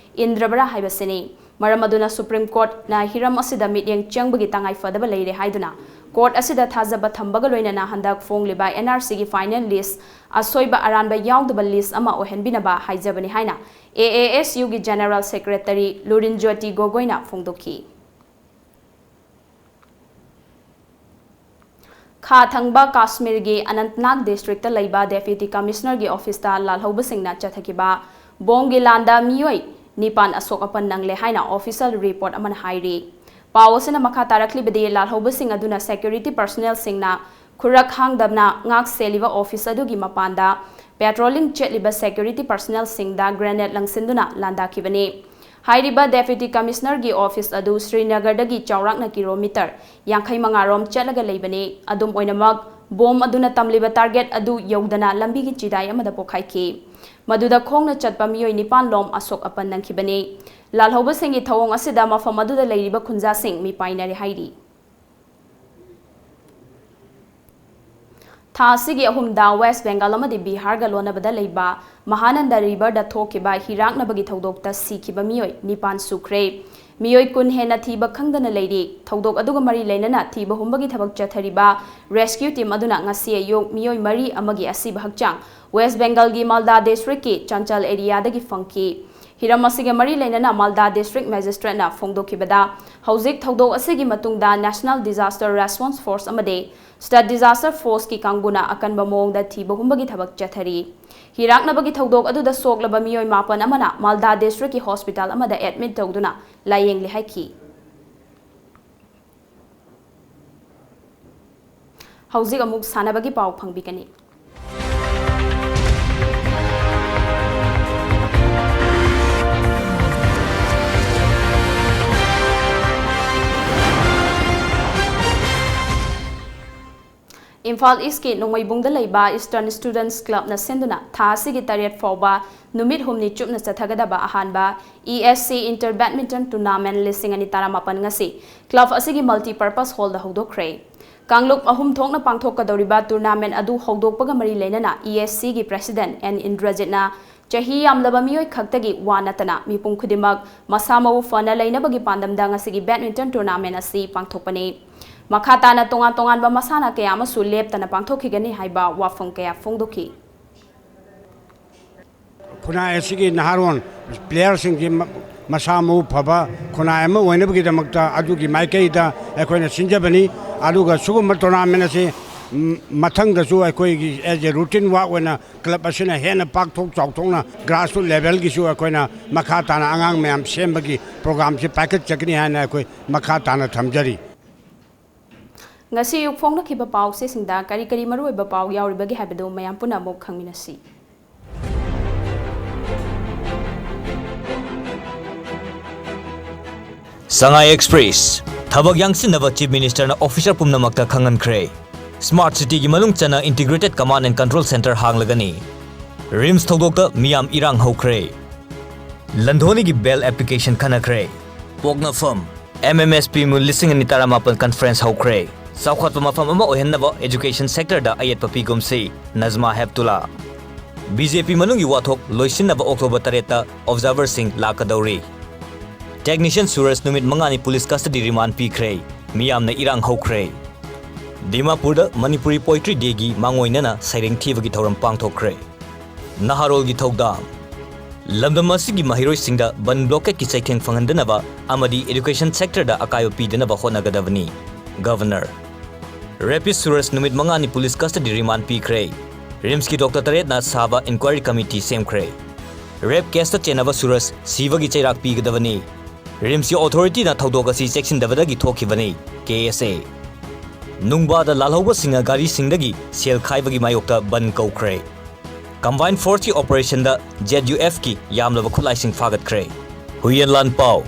ꯏꯟꯗ꯭ꯔꯕ꯭ꯔꯥ ꯍꯥꯏꯕꯁꯤꯅꯤ꯫ ꯃꯔꯝ ꯑꯗꯨꯅ Supreme Courtꯅ ꯍꯤꯔꯝ ꯑꯁꯤꯗ ꯃꯤꯠꯌꯦꯡ ꯆꯪꯕꯒꯤ ꯇꯉꯥꯏ ꯐꯗꯕ ꯂꯩꯔꯦ ꯍꯥꯏꯗꯨꯅ court ꯑꯁꯤꯗ ꯊꯥꯖꯕ ꯊꯝꯕꯒ ꯂꯣꯏꯅꯅ ꯍꯟꯗꯛ ꯐꯣꯡꯂꯤꯕ NRCꯒꯤ final list ꯑꯁꯣꯏꯕ ꯑꯔꯥꯟꯕ ꯌꯥꯎꯗꯕ list ꯑꯃ ꯑꯣꯏꯍꯟꯕꯤꯅꯕ ꯍꯥꯏꯖꯕꯅꯤ ꯍꯥꯏꯅ AASUꯒꯤ General Secretary ꯂꯨꯔꯤꯟꯖꯣꯇꯤ ꯒꯣꯒꯣꯏꯅ ꯐꯣꯡꯗꯣꯛꯈꯤ꯫ ꯈꯥ ꯊꯪꯕ ꯀꯥꯁꯃꯤꯔꯒꯤ ꯑꯅꯟꯇꯅꯥꯒ districtꯇ ꯂꯩꯕ Deputy Commissionerꯒꯤ officeꯇ ꯂꯥꯜꯍꯧꯕꯁꯤꯡꯅ ꯆꯠꯊꯈꯤꯕ ꯕꯣꯝꯒꯤ ꯂꯥꯟꯗ ꯃꯤꯑꯣꯏ ꯅꯤꯄꯥꯟ ꯑꯁꯣꯛ ꯑꯄꯟ ꯅꯪꯂꯦ ꯍꯥꯏꯅ official report ꯑꯃꯅ ꯍꯥꯏꯔꯤ꯫ ꯄꯥꯎ ꯑꯁꯤꯅ ꯃꯈꯥ ꯇꯥꯔꯛꯂꯤꯕꯗꯤ, ꯂꯥꯜꯍꯧꯕꯁꯤꯡ ꯑꯗꯨꯅ security personnelꯁꯤꯡꯅ ꯈꯨꯔꯛ ꯍꯥꯡꯗꯅ ꯉꯥꯛ ꯁꯦꯜꯂꯤꯕ office ꯑꯗꯨꯒꯤ ꯃꯄꯥꯟꯗ patrolling ꯆꯠꯂꯤꯕ security personnelꯁꯤꯡꯗ grenade ꯂꯪꯁꯤꯟꯗꯨꯅ ꯂꯥꯟꯗꯥꯈꯤꯕꯅꯤ꯫ ꯍꯥꯏꯔꯤꯕ Deputy Commissionerꯒꯤ office ꯑꯗꯨ ꯁ꯭ꯔꯤꯅꯒꯔꯗꯒꯤ ꯆꯥꯎꯔꯥꯛꯅ kilometre ꯌꯥꯡꯈꯩ ꯃꯉꯥ ꯔꯣꯝ ꯆꯠꯂꯒ ꯂꯩꯕꯅꯤ꯫ ꯑꯗꯨꯝ ꯑꯣꯏꯅꯃꯛ, ꯕꯣꯝ ꯑꯗꯨꯅ ꯇꯝꯂꯤꯕ target ꯑꯗꯨ ꯌꯧꯗꯅ ꯂꯝꯕꯤꯒꯤ ꯆꯤꯗꯥꯏ ꯑꯃꯗ ꯄꯣꯈꯥꯏꯈꯤ꯫ ꯃꯗꯨꯗ ꯈꯣꯡꯅ ꯆꯠꯄ ꯃꯤꯑꯣꯏ ꯅꯤꯄꯥꯟ ꯂꯣꯝ ꯑꯁꯣꯛ ꯑꯄꯟ ꯅꯪꯈꯤꯕꯅꯤ꯫ ꯂꯥꯜꯍꯧꯕꯁꯤꯡꯒꯤ ꯊꯧꯑꯣꯡ ꯑꯁꯤꯗ ꯃꯐꯝ ꯑꯗꯨꯗ ꯂꯩꯔꯤꯕ ꯈꯨꯟꯖꯥꯁꯤꯡ ꯃꯤꯄꯥꯏꯅꯔꯦ ꯍꯥꯏꯔꯤ꯫ ꯊꯥ ꯑꯁꯤꯒꯤ ꯑꯍꯨꯝꯗ ꯋꯦꯁ꯭ꯠ ꯕꯦꯡꯒꯜ ꯑꯃꯗꯤ ꯕꯤꯍꯥꯔꯒ ꯂꯣꯟꯅꯕꯗ ꯂꯩꯕ ꯃꯍꯥꯅꯟꯗ river ꯗ ꯊꯣꯛꯈꯤꯕ ꯍꯤꯔꯥꯛꯅꯕꯒꯤ ꯊꯧꯗꯣꯛꯇ ꯁꯤꯈꯤꯕ ꯃꯤꯑꯣꯏ ꯅꯤꯄꯥꯟ ꯁꯨꯈ꯭ꯔꯦ꯫ ꯃꯤꯑꯣꯏ ꯀꯨꯟ ꯍꯦꯟꯅ ꯊꯤꯕ ꯈꯪꯗꯅ ꯂꯩꯔꯤ꯫ ꯊꯧꯗꯣꯛ ꯑꯗꯨꯒ ꯃꯔꯤ ꯂꯩꯅꯅ ꯊꯤꯕ ꯍꯨꯝꯕꯒꯤ ꯊꯕꯛ ꯆꯠꯊꯔꯤꯕ rescue team ꯑꯗꯨꯅ ꯉꯁꯤ ꯑꯌꯨꯛ ꯃꯤꯑꯣꯏ ꯃꯔꯤ ꯑꯃꯒꯤ ꯑꯁꯤꯕ ꯍꯛꯆꯥꯡ ꯋꯦꯁ꯭ꯠ ꯕꯦꯡꯒꯜꯒꯤ ꯃꯥꯜꯗꯥ district ꯀꯤ ꯆꯥꯟꯆꯜ area ꯗꯒꯤ ꯐꯪꯈꯤ꯫ ꯍꯤꯔꯝ ꯑꯁꯤꯒ ꯃꯔꯤ ꯂꯩꯅꯅ ꯃꯥꯜꯗꯥ district magistrate ꯅ ꯐꯣꯡꯗꯣꯛꯈꯤꯕꯗ, ꯍꯧꯖꯤꯛ ꯊꯧꯗꯣꯛ ꯑꯁꯤꯒꯤ ꯃꯇꯨꯡꯗ National Disaster Response Force ꯑꯃꯗꯤ State Disaster Force ꯀꯤ ꯀꯥꯡꯕꯨꯅ ꯑꯀꯟꯕ ꯃꯑꯣꯡꯗ ꯊꯤꯕ ꯍꯨꯝꯕꯒꯤ ꯊꯕꯛ ꯆꯠꯊꯔꯤ꯫ ꯍꯤꯔꯥꯛꯅꯕꯒꯤ ꯊꯧꯗꯣꯛ ꯑꯗꯨꯗ ꯁꯣꯛꯂꯕ ꯃꯤꯑꯣꯏ ꯃꯥꯄꯟ ꯑꯃꯅ ꯃꯥꯜꯗꯥ district ꯀꯤ hospital ꯑꯃꯗ admit ꯇꯧꯗꯨꯅ ꯂꯥꯌꯦꯡꯂꯤ ꯍꯥꯏꯈꯤ꯫ ꯍꯧꯖꯤꯛ ꯑꯃꯨꯛ ꯁꯥꯟꯅꯕꯒꯤ ꯄꯥꯎ ꯐꯪꯕꯤꯒꯅꯤ꯫ ꯏꯝꯐꯥꯜ East ꯀꯤ ꯅꯣꯡꯃꯩꯕꯨꯡꯗ ꯂꯩꯕ Eastern Students Club ꯅ ꯁꯤꯟꯗꯨꯅ ꯊꯥ ꯑꯁꯤꯒꯤ ꯇꯔꯦꯠ ꯐꯥꯎꯕ ꯅꯨꯃꯤꯠ ꯍꯨꯝꯅꯤ ꯆꯨꯞꯅ ꯆꯠꯊꯒꯗꯕ ꯑꯍꯥꯟꯕ E S C Inter Badminton Tournament ꯂꯤꯁꯤꯡ ꯑꯅꯤ ꯇꯔꯥꯃꯥꯄꯟ ꯉꯁꯤ club ꯑꯁꯤꯒꯤ multipurpose hall ꯗ ꯍꯧꯗꯣꯛꯈ꯭ꯔꯦ꯫ ꯀꯥꯡꯂꯨꯞ ꯑꯍꯨꯝ ꯊꯣꯛꯅ ꯄꯥꯡꯊꯣꯛꯀꯗꯧꯔꯤꯕ tournament ꯑꯗꯨ ꯍꯧꯗꯣꯛꯄꯒ ꯃꯔꯤ ꯂꯩꯅꯅ E S C ꯒꯤ president N ꯏꯟꯗ꯭ꯔꯖꯤꯠꯅ ꯆꯍꯤ ꯌꯥꯝꯂꯕ ꯃꯤꯑꯣꯏ ꯈꯛꯇꯒꯤ ꯋꯥ ꯅꯠꯇꯅ ꯃꯤꯄꯨꯝ ꯈꯨꯗꯤꯡꯃꯛ ꯃꯁꯥ ꯃꯎ ꯐꯅ ꯂꯩꯅꯕꯒꯤ ꯄꯥꯟꯗꯝꯗ ꯉꯁꯤꯒꯤ badminton tournament ꯑꯁꯤ ꯄꯥꯡꯊꯣꯛꯄꯅꯤ꯫ ꯃꯈꯥ ꯇꯥꯅ ꯇꯣꯉꯥꯟ ꯇꯣꯉꯥꯟꯕ ꯃꯁꯥꯟꯅ ꯀꯌꯥ ꯑꯃꯁꯨ ꯂꯦꯞꯇꯅ ꯄꯥꯡꯊꯣꯛꯈꯤꯒꯅꯤ ꯍꯥꯏꯕ ꯋꯥꯐꯝ ꯀꯌꯥ ꯐꯣꯡꯗꯣꯛꯈꯤ꯫ ꯈꯨꯟꯅꯥꯏ ꯑꯁꯤꯒꯤ ꯅꯍꯥꯔꯣꯟ player ꯁꯤꯡꯁꯤ ꯃ-, ꯃꯁꯥ ꯃꯎ ꯐꯕ ꯈꯨꯟꯅꯥꯏ ꯑꯃ ꯑꯣꯏꯅꯕꯒꯤꯗꯃꯛꯇ ꯑꯗꯨꯒꯤ ꯃꯥꯏꯀꯩꯗ ꯑꯩꯈꯣꯏꯅ ꯁꯤꯟꯖꯕꯅꯤ꯫ ꯑꯗꯨꯒ ꯁꯤꯒꯨꯝꯕ tournament ꯑꯁꯤ, ꯎꯝ, ꯃꯊꯪꯗꯁꯨ ꯑꯩꯈꯣꯏꯒꯤ as a routine work ꯑꯣꯏꯅ club ꯑꯁꯤꯅ ꯍꯦꯟꯅ ꯄꯥꯛꯊꯣꯛ ꯆꯥꯎꯊꯣꯛꯅ grassroots level ꯒꯤꯁꯨ ꯑꯩꯈꯣꯏꯅ ꯃꯈꯥ ꯇꯥꯅ ꯑꯉꯥꯡ ꯃꯌꯥꯝ ꯁꯦꯝꯕꯒꯤ program ꯁꯤ ꯄꯥꯏꯈꯠꯆꯒꯅꯤ ꯍꯥꯏꯅ ꯑꯩꯈꯣꯏ ꯃꯈꯥ ꯇꯥꯅ ꯊꯝꯖꯔꯤ꯫ ꯉꯁꯤ ꯑꯌꯨꯛ ꯐꯣꯡꯂꯛꯈꯤꯕ ꯄꯥꯎꯆꯦꯁꯤꯡꯗ ꯀꯔꯤ ꯀꯔꯤ ꯃꯔꯨꯑꯣꯏꯕ ꯄꯥꯎ ꯌꯥꯎꯔꯤꯕꯒꯦ ꯍꯥꯏꯕꯗꯨ ꯃꯌꯥꯝ ꯄꯨꯟꯅ ꯑꯃꯨꯛ ꯈꯪꯃꯤꯟꯅꯁꯤ꯫ Sangai Express, ꯊꯕꯛ ꯌꯥꯡꯁꯤꯟꯅꯕ Chief Minister ꯅ officer ꯄꯨꯝꯅꯃꯛꯇ ꯈꯪꯍꯟꯈ꯭ꯔꯦ꯫ Smart Cityꯒꯤ ꯃꯅꯨꯡ ꯆꯟꯅ Integrated Command and Control Center ꯍꯥꯡꯂꯒꯅꯤ꯫ RIMS ꯊꯧꯗꯣꯛꯇ ꯃꯤꯌꯥꯝ ꯏꯔꯥꯡ ꯍꯧꯈ꯭ꯔꯦ꯫ ꯂꯟꯙꯣꯅꯤꯒꯤ bail application ꯈꯟꯅꯈ꯭ꯔꯦ꯫ ꯄꯣꯛꯅꯐꯝ, M M S P ꯃꯨꯜ ꯂꯤꯁꯤꯡ ꯑꯅꯤ ꯇꯔꯥꯃꯥꯄꯟ conference ꯍꯧꯈ꯭ꯔꯦ꯫ ꯆꯥꯎꯈꯠꯄ ꯃꯐꯝ ꯑꯃ ꯑꯣꯏꯍꯟꯅꯕ education sectorꯗ ꯑꯌꯦꯠꯄ ꯄꯤꯒꯨꯝꯁꯤ, ꯅꯖꯃꯥ ꯍꯦꯞꯇꯨꯂꯥ꯫ BJP ꯃꯅꯨꯡꯒꯤ ꯋꯥꯊꯣꯛ ꯂꯣꯏꯁꯤꯟꯅꯕ October ꯇꯔꯦꯠꯇ observerꯁꯤꯡ ꯂꯥꯛꯀꯗꯧꯔꯤ꯫ Technician ꯁꯨꯔꯖ ꯅꯨꯃꯤꯠ ꯃꯉꯥꯅꯤ police custody remand ꯄꯤꯈ꯭ꯔꯦ꯫ ꯃꯤꯌꯥꯝꯅ ꯏꯔꯥꯡ ꯍꯧꯈ꯭ꯔꯦ꯫ ꯗꯤꯃꯥꯄꯨꯔꯗ Manipuri Poetry Dayꯒꯤ ꯃꯥꯡꯑꯣꯏꯅꯅ ꯁꯩꯔꯦꯡ ꯊꯤꯕꯒꯤ ꯊꯧꯔꯝ ꯄꯥꯡꯊꯣꯛꯈ꯭ꯔꯦ꯫ ꯅꯍꯥꯔꯣꯜꯒꯤ ꯊꯧꯗꯥꯡ꯫ ꯂꯝꯗꯝ ꯑꯁꯤꯒꯤ ꯃꯍꯩꯔꯣꯏꯁꯤꯡꯗ ꯕꯟ blockadꯀꯤ ꯆꯩꯊꯦꯡ ꯐꯪꯍꯟꯗꯅꯕ ꯑꯃꯗꯤ education sectorꯗ ꯑꯀꯥꯏꯕ ꯄꯤꯗꯅꯕ ꯍꯣꯠꯅꯒꯗꯕꯅꯤ, Governor꯫ Rapist ꯁꯨꯔꯖ ꯅꯨꯃꯤꯠ ꯃꯉꯥꯅꯤ police custody remand ꯄꯤꯈ꯭ꯔꯦ꯫ RIMSꯀꯤ doctor ꯇꯔꯦꯠꯅ ꯁꯥꯕ inquiry committee ꯁꯦꯝꯈ꯭ꯔꯦ꯫ Rape caseꯇ ꯆꯦꯟꯅꯕ ꯁꯨꯔꯖ ꯁꯤꯕꯒꯤ ꯆꯩꯔꯥꯛ ꯄꯤꯒꯗꯕꯅꯤ꯫ RIMSꯀꯤ authorityꯅ ꯊꯧꯗꯣꯛ ꯑꯁꯤ ꯆꯦꯛꯁꯤꯟꯗꯕꯗꯒꯤ ꯊꯣꯛꯈꯤꯕꯅꯤ, KSA꯫ ꯅꯨꯡꯕꯥꯗ ꯂꯥꯜꯍꯧꯕꯁꯤꯡꯅ ꯒꯥꯔꯤꯁꯤꯡꯗꯒꯤ ꯁꯦꯜ ꯈꯥꯏꯕꯒꯤ ꯃꯥꯌꯣꯛꯇ ꯕꯟ ꯀꯧꯈ꯭ꯔꯦ꯫ Combined forceꯀꯤ operationꯗ ZUFꯀꯤ ꯌꯥꯝꯂꯕ ꯈꯨꯠꯂꯥꯏꯁꯤꯡ ꯐꯥꯒꯠꯈ꯭ꯔꯦ꯫ ꯍꯨꯏꯌꯦꯟ ꯂꯥꯟ ꯄꯥꯎ꯫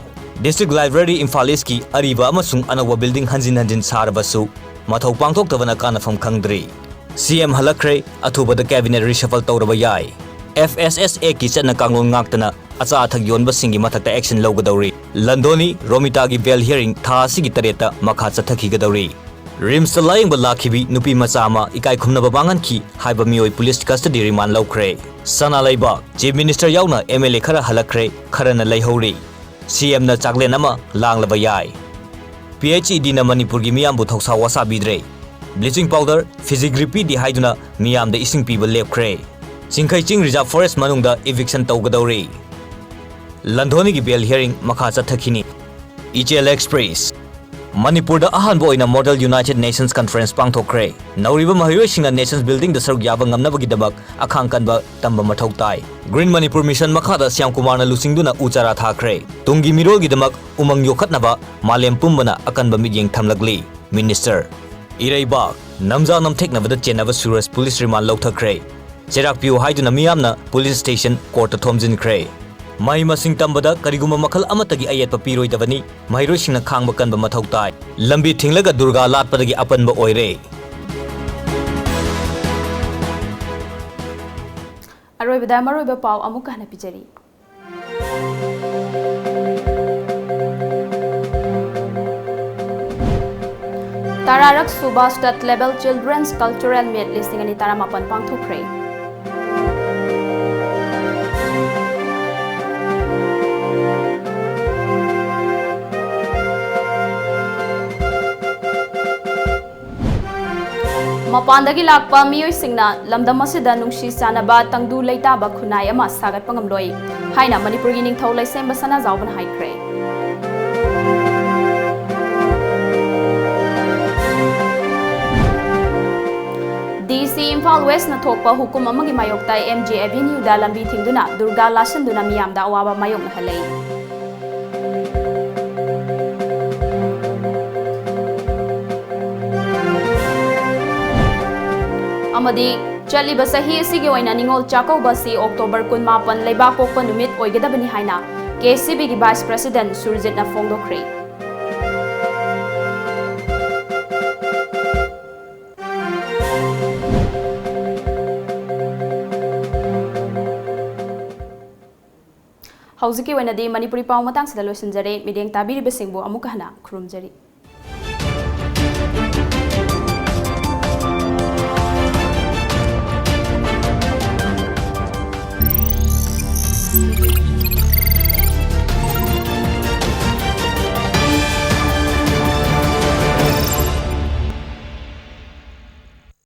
District Library Imphal Eastꯀꯤ ꯑꯔꯤꯕ ꯑꯃꯁꯨꯡ ꯑꯅꯧꯕ building ꯍꯟꯖꯤꯟ ꯍꯟꯖꯤꯟ ꯁꯥꯔꯕꯁꯨ ꯃꯊꯧ ꯄꯥꯡꯊꯣꯛꯇꯕꯅ ꯀꯥꯟꯅꯐꯝ ꯈꯪꯗ꯭ꯔꯤ꯫ CM ꯍꯜꯂꯛꯈ꯭ꯔꯦ, ꯑꯊꯨꯕꯗ cabinet reshuffle ꯇꯧꯔꯕ ꯌꯥꯏ꯫ FSSACtꯀꯤ ꯆꯠꯅ ꯀꯥꯡꯂꯣꯟ ꯉꯥꯛꯇꯅ ꯑꯆꯥ ꯑꯊꯛ ꯌꯣꯟꯕꯁꯤꯡꯒꯤ ꯃꯊꯛꯇ action ꯂꯧꯒꯗꯧꯔꯤ꯫ ꯂꯟꯗꯣꯅꯤ, ꯔꯣꯃꯤꯇꯥꯒꯤ bail hearing ꯊꯥ ꯑꯁꯤꯒꯤ ꯇꯔꯦꯠꯇ ꯃꯈꯥ ꯆꯠꯊꯈꯤꯒꯗꯧꯔꯤ꯫ RIMSꯇ ꯂꯥꯌꯦꯡꯕ ꯂꯥꯛꯈꯤꯕꯤ ꯅꯨꯄꯤ ꯃꯆꯥ ꯑꯃ ꯏꯀꯥꯏ ꯈꯨꯝꯅꯕ ꯃꯥꯡꯍꯟꯈꯤ ꯍꯥꯏꯕ ꯃꯤꯑꯣꯏ police custody remand ꯂꯧꯈ꯭ꯔꯦ꯫ ꯁꯅꯥ ꯂꯩꯕꯥꯛ, Chief Minister ꯌꯥꯎꯅ MLA ꯈꯔ ꯍꯜꯂꯛꯈ꯭ꯔꯦ, ꯈꯔꯅ ꯂꯩꯍꯧꯔꯤ꯫ CMꯅ ꯆꯥꯛꯂꯦꯟ ꯑꯃ ꯂꯥꯡꯂꯕ ꯌꯥꯏ꯫ PHEDꯅ ꯃꯅꯤꯄꯨꯔꯒꯤ ꯃꯤꯌꯥꯝꯕꯨ ꯊꯧꯁꯥ ꯋꯥꯁꯥꯕꯤꯗ꯭ꯔꯦ꯫ Bleaching powder, fezzigrip ꯄꯤꯗꯦ ꯍꯥꯏꯗꯨꯅ ꯃꯤꯌꯥꯝꯗ ꯏꯁꯤꯡ ꯄꯤꯕ ꯂꯦꯞꯈ꯭ꯔꯦ꯫ ꯆꯤꯡꯈꯩ ꯆꯤꯡ Reserve Forest ꯃꯅꯨꯡꯗ eviction ꯇꯧꯒꯗꯧꯔꯤ꯫ ꯂꯟꯙꯣꯅꯤꯒꯤ bail hearing ꯃꯈꯥ ꯆꯠꯊꯈꯤꯅꯤ꯫ ꯏꯆꯦꯜ Express꯫ ꯃꯅꯤꯄꯨꯔꯗ ꯑꯍꯥꯟꯕ ꯑꯣꯏꯅ Model United Nations Conference ꯄꯥꯡꯊꯣꯛꯈ꯭ꯔꯦ꯫ ꯅꯧꯔꯤꯕ ꯃꯍꯩꯔꯣꯏꯁꯤꯡꯅ nations buildingꯗ ꯁꯔꯨꯛ ꯌꯥꯕ ꯉꯝꯅꯕꯒꯤꯗꯃꯛ ꯑꯈꯥꯡ ꯀꯟꯕ ꯇꯝꯕ ꯃꯊꯧ ꯇꯥꯏ꯫ Green Manipur Mission ꯃꯈꯥꯗ ꯁ꯭ꯌꯥꯝ ꯀꯨꯃꯥꯔꯅ ꯂꯨꯆꯤꯡꯗꯨꯅ ꯎ ꯆꯥꯔꯥ ꯊꯥꯈ꯭ꯔꯦ꯫ ꯇꯨꯡꯒꯤ ꯃꯤꯔꯣꯜꯒꯤꯗꯃꯛ ꯎꯃꯪ ꯌꯣꯛꯈꯠꯅꯕ ꯃꯥꯂꯦꯝ ꯄꯨꯝꯕꯅ ꯑꯀꯟꯕ ꯃꯤꯠꯌꯦꯡ ꯊꯝꯂꯛꯂꯤ꯫ Minister꯫ ꯏꯔꯩꯕꯥꯛ, ꯅꯝꯖꯥ ꯅꯝꯊꯦꯛꯅꯕꯗ ꯆꯦꯟꯅꯕ ꯁꯨꯔꯖ police remand ꯂꯧꯊꯈ꯭ꯔꯦ꯫ ꯆꯩꯔꯥꯛ ꯄꯤꯌꯨ ꯍꯥꯏꯗꯨꯅ ꯃꯤꯌꯥꯝꯅ police station courtꯇ ꯊꯣꯝꯖꯤꯟꯈ꯭ꯔꯦ꯫ ꯃꯍꯩ ꯃꯁꯤꯡ ꯇꯝꯕꯗ ꯀꯔꯤꯒꯨꯝꯕ ꯃꯈꯜ ꯑꯃꯠꯇꯒꯤ ꯑꯌꯦꯠꯄ ꯄꯤꯔꯣꯏꯗꯕꯅꯤ꯫ ꯃꯍꯩꯔꯣꯏꯁꯤꯡꯅ ꯈꯥꯡꯕ ꯀꯟꯕ ꯃꯊꯧ ꯇꯥꯏ꯫ ꯂꯝꯕꯤ ꯊꯤꯡꯂꯒ ꯗꯨꯔꯒꯥ ꯂꯥꯠꯄꯗꯒꯤ ꯑꯄꯟꯕ ꯑꯣꯏꯔꯦ꯫ ꯑꯔꯣꯏꯕꯗ ꯃꯔꯨꯑꯣꯏꯕ ꯄꯥꯎ ꯑꯃꯨꯛꯀ ꯍꯟꯅ ꯄꯤꯖꯔꯤ꯫ ꯇꯔꯥꯔꯛ ꯁꯨꯕ State Level Children's Cultural Meet ꯂꯤꯁꯤꯡ ꯑꯅꯤ ꯇꯔꯥꯃꯥꯄꯟ ꯄꯥꯡꯊꯣꯛꯈ꯭ꯔꯦ꯫ ꯃꯄꯥꯟꯗꯒꯤ ꯂꯥꯛꯄ ꯃꯤꯑꯣꯏꯁꯤꯡꯅ ꯂꯝꯗꯝ ꯑꯁꯤꯗ ꯅꯨꯡꯁꯤ ꯆꯥꯟꯅꯕ ꯇꯪꯗꯨ ꯂꯩꯇꯥꯕ ꯈꯨꯟꯅꯥꯏ ꯑꯃ ꯁꯥꯒꯠꯄ ꯉꯝꯂꯣꯏ ꯍꯥꯏꯅ ꯃꯅꯤꯄꯨꯔꯒꯤ ꯅꯤꯡꯊꯧ ꯂꯩꯁꯦꯝꯕ ꯁꯅꯥꯖꯥꯎꯕꯅ ꯍꯥꯏꯈ꯭ꯔꯦ꯫ ꯗꯤ ꯁꯤ ꯏꯝꯐꯥꯜ ꯋꯦꯁꯅ ꯊꯣꯛꯄ ꯍꯨꯀꯨꯝ ꯑꯃꯒꯤ ꯃꯥꯌꯣꯛꯇ ꯑꯦꯝ ꯖꯤ ꯑꯦꯚꯦꯅ꯭ꯌꯨꯗ ꯂꯝꯕꯤ ꯊꯤꯡꯗꯨꯅ ꯗꯨꯔꯒꯥ ꯂꯥꯁꯟꯗꯨꯅ ꯃꯤꯌꯥꯝꯗ ꯑꯋꯥꯕ ꯃꯥꯌꯣꯛꯅꯍꯜꯂꯦ꯫ ꯑꯃꯗꯤ ꯆꯠꯂꯤꯕ ꯆꯍꯤ ꯑꯁꯤꯒꯤ ꯑꯣꯏꯅ ꯅꯤꯉꯣꯜ ꯆꯥꯛꯀꯧꯕ ꯑꯁꯤ ꯑꯣꯛꯇꯣꯕꯔ ꯀꯨꯟꯃꯥꯄꯟ ꯂꯩꯕꯥꯛ ꯄꯣꯛꯄ ꯅꯨꯃꯤꯠ ꯑꯣꯏꯒꯗꯕꯅꯤ ꯍꯥꯏꯅ ꯀꯦ ꯁꯤ ꯕꯤꯒꯤ ꯚꯥꯏꯁ ꯄ꯭ꯔꯦꯁꯤꯗꯦꯟꯠ ꯁꯨꯔꯖꯤꯠꯅ ꯐꯣꯡꯗꯣꯛꯈ꯭ꯔꯦ꯫ ꯍꯧꯖꯤꯛꯀꯤ ꯑꯣꯏꯅꯗꯤ ꯃꯅꯤꯄꯨꯔꯤ ꯄꯥꯎ ꯃꯇꯥꯡꯁꯤꯗ ꯂꯣꯏꯁꯤꯟꯖꯔꯦ꯫ ꯃꯤꯠꯌꯦꯡ ꯇꯥꯕꯤꯔꯤꯕꯁꯤꯡꯕꯨ ꯑꯃꯨꯛꯀ ꯍꯟꯅ ꯈꯨꯔꯨꯝꯖꯔꯤ꯫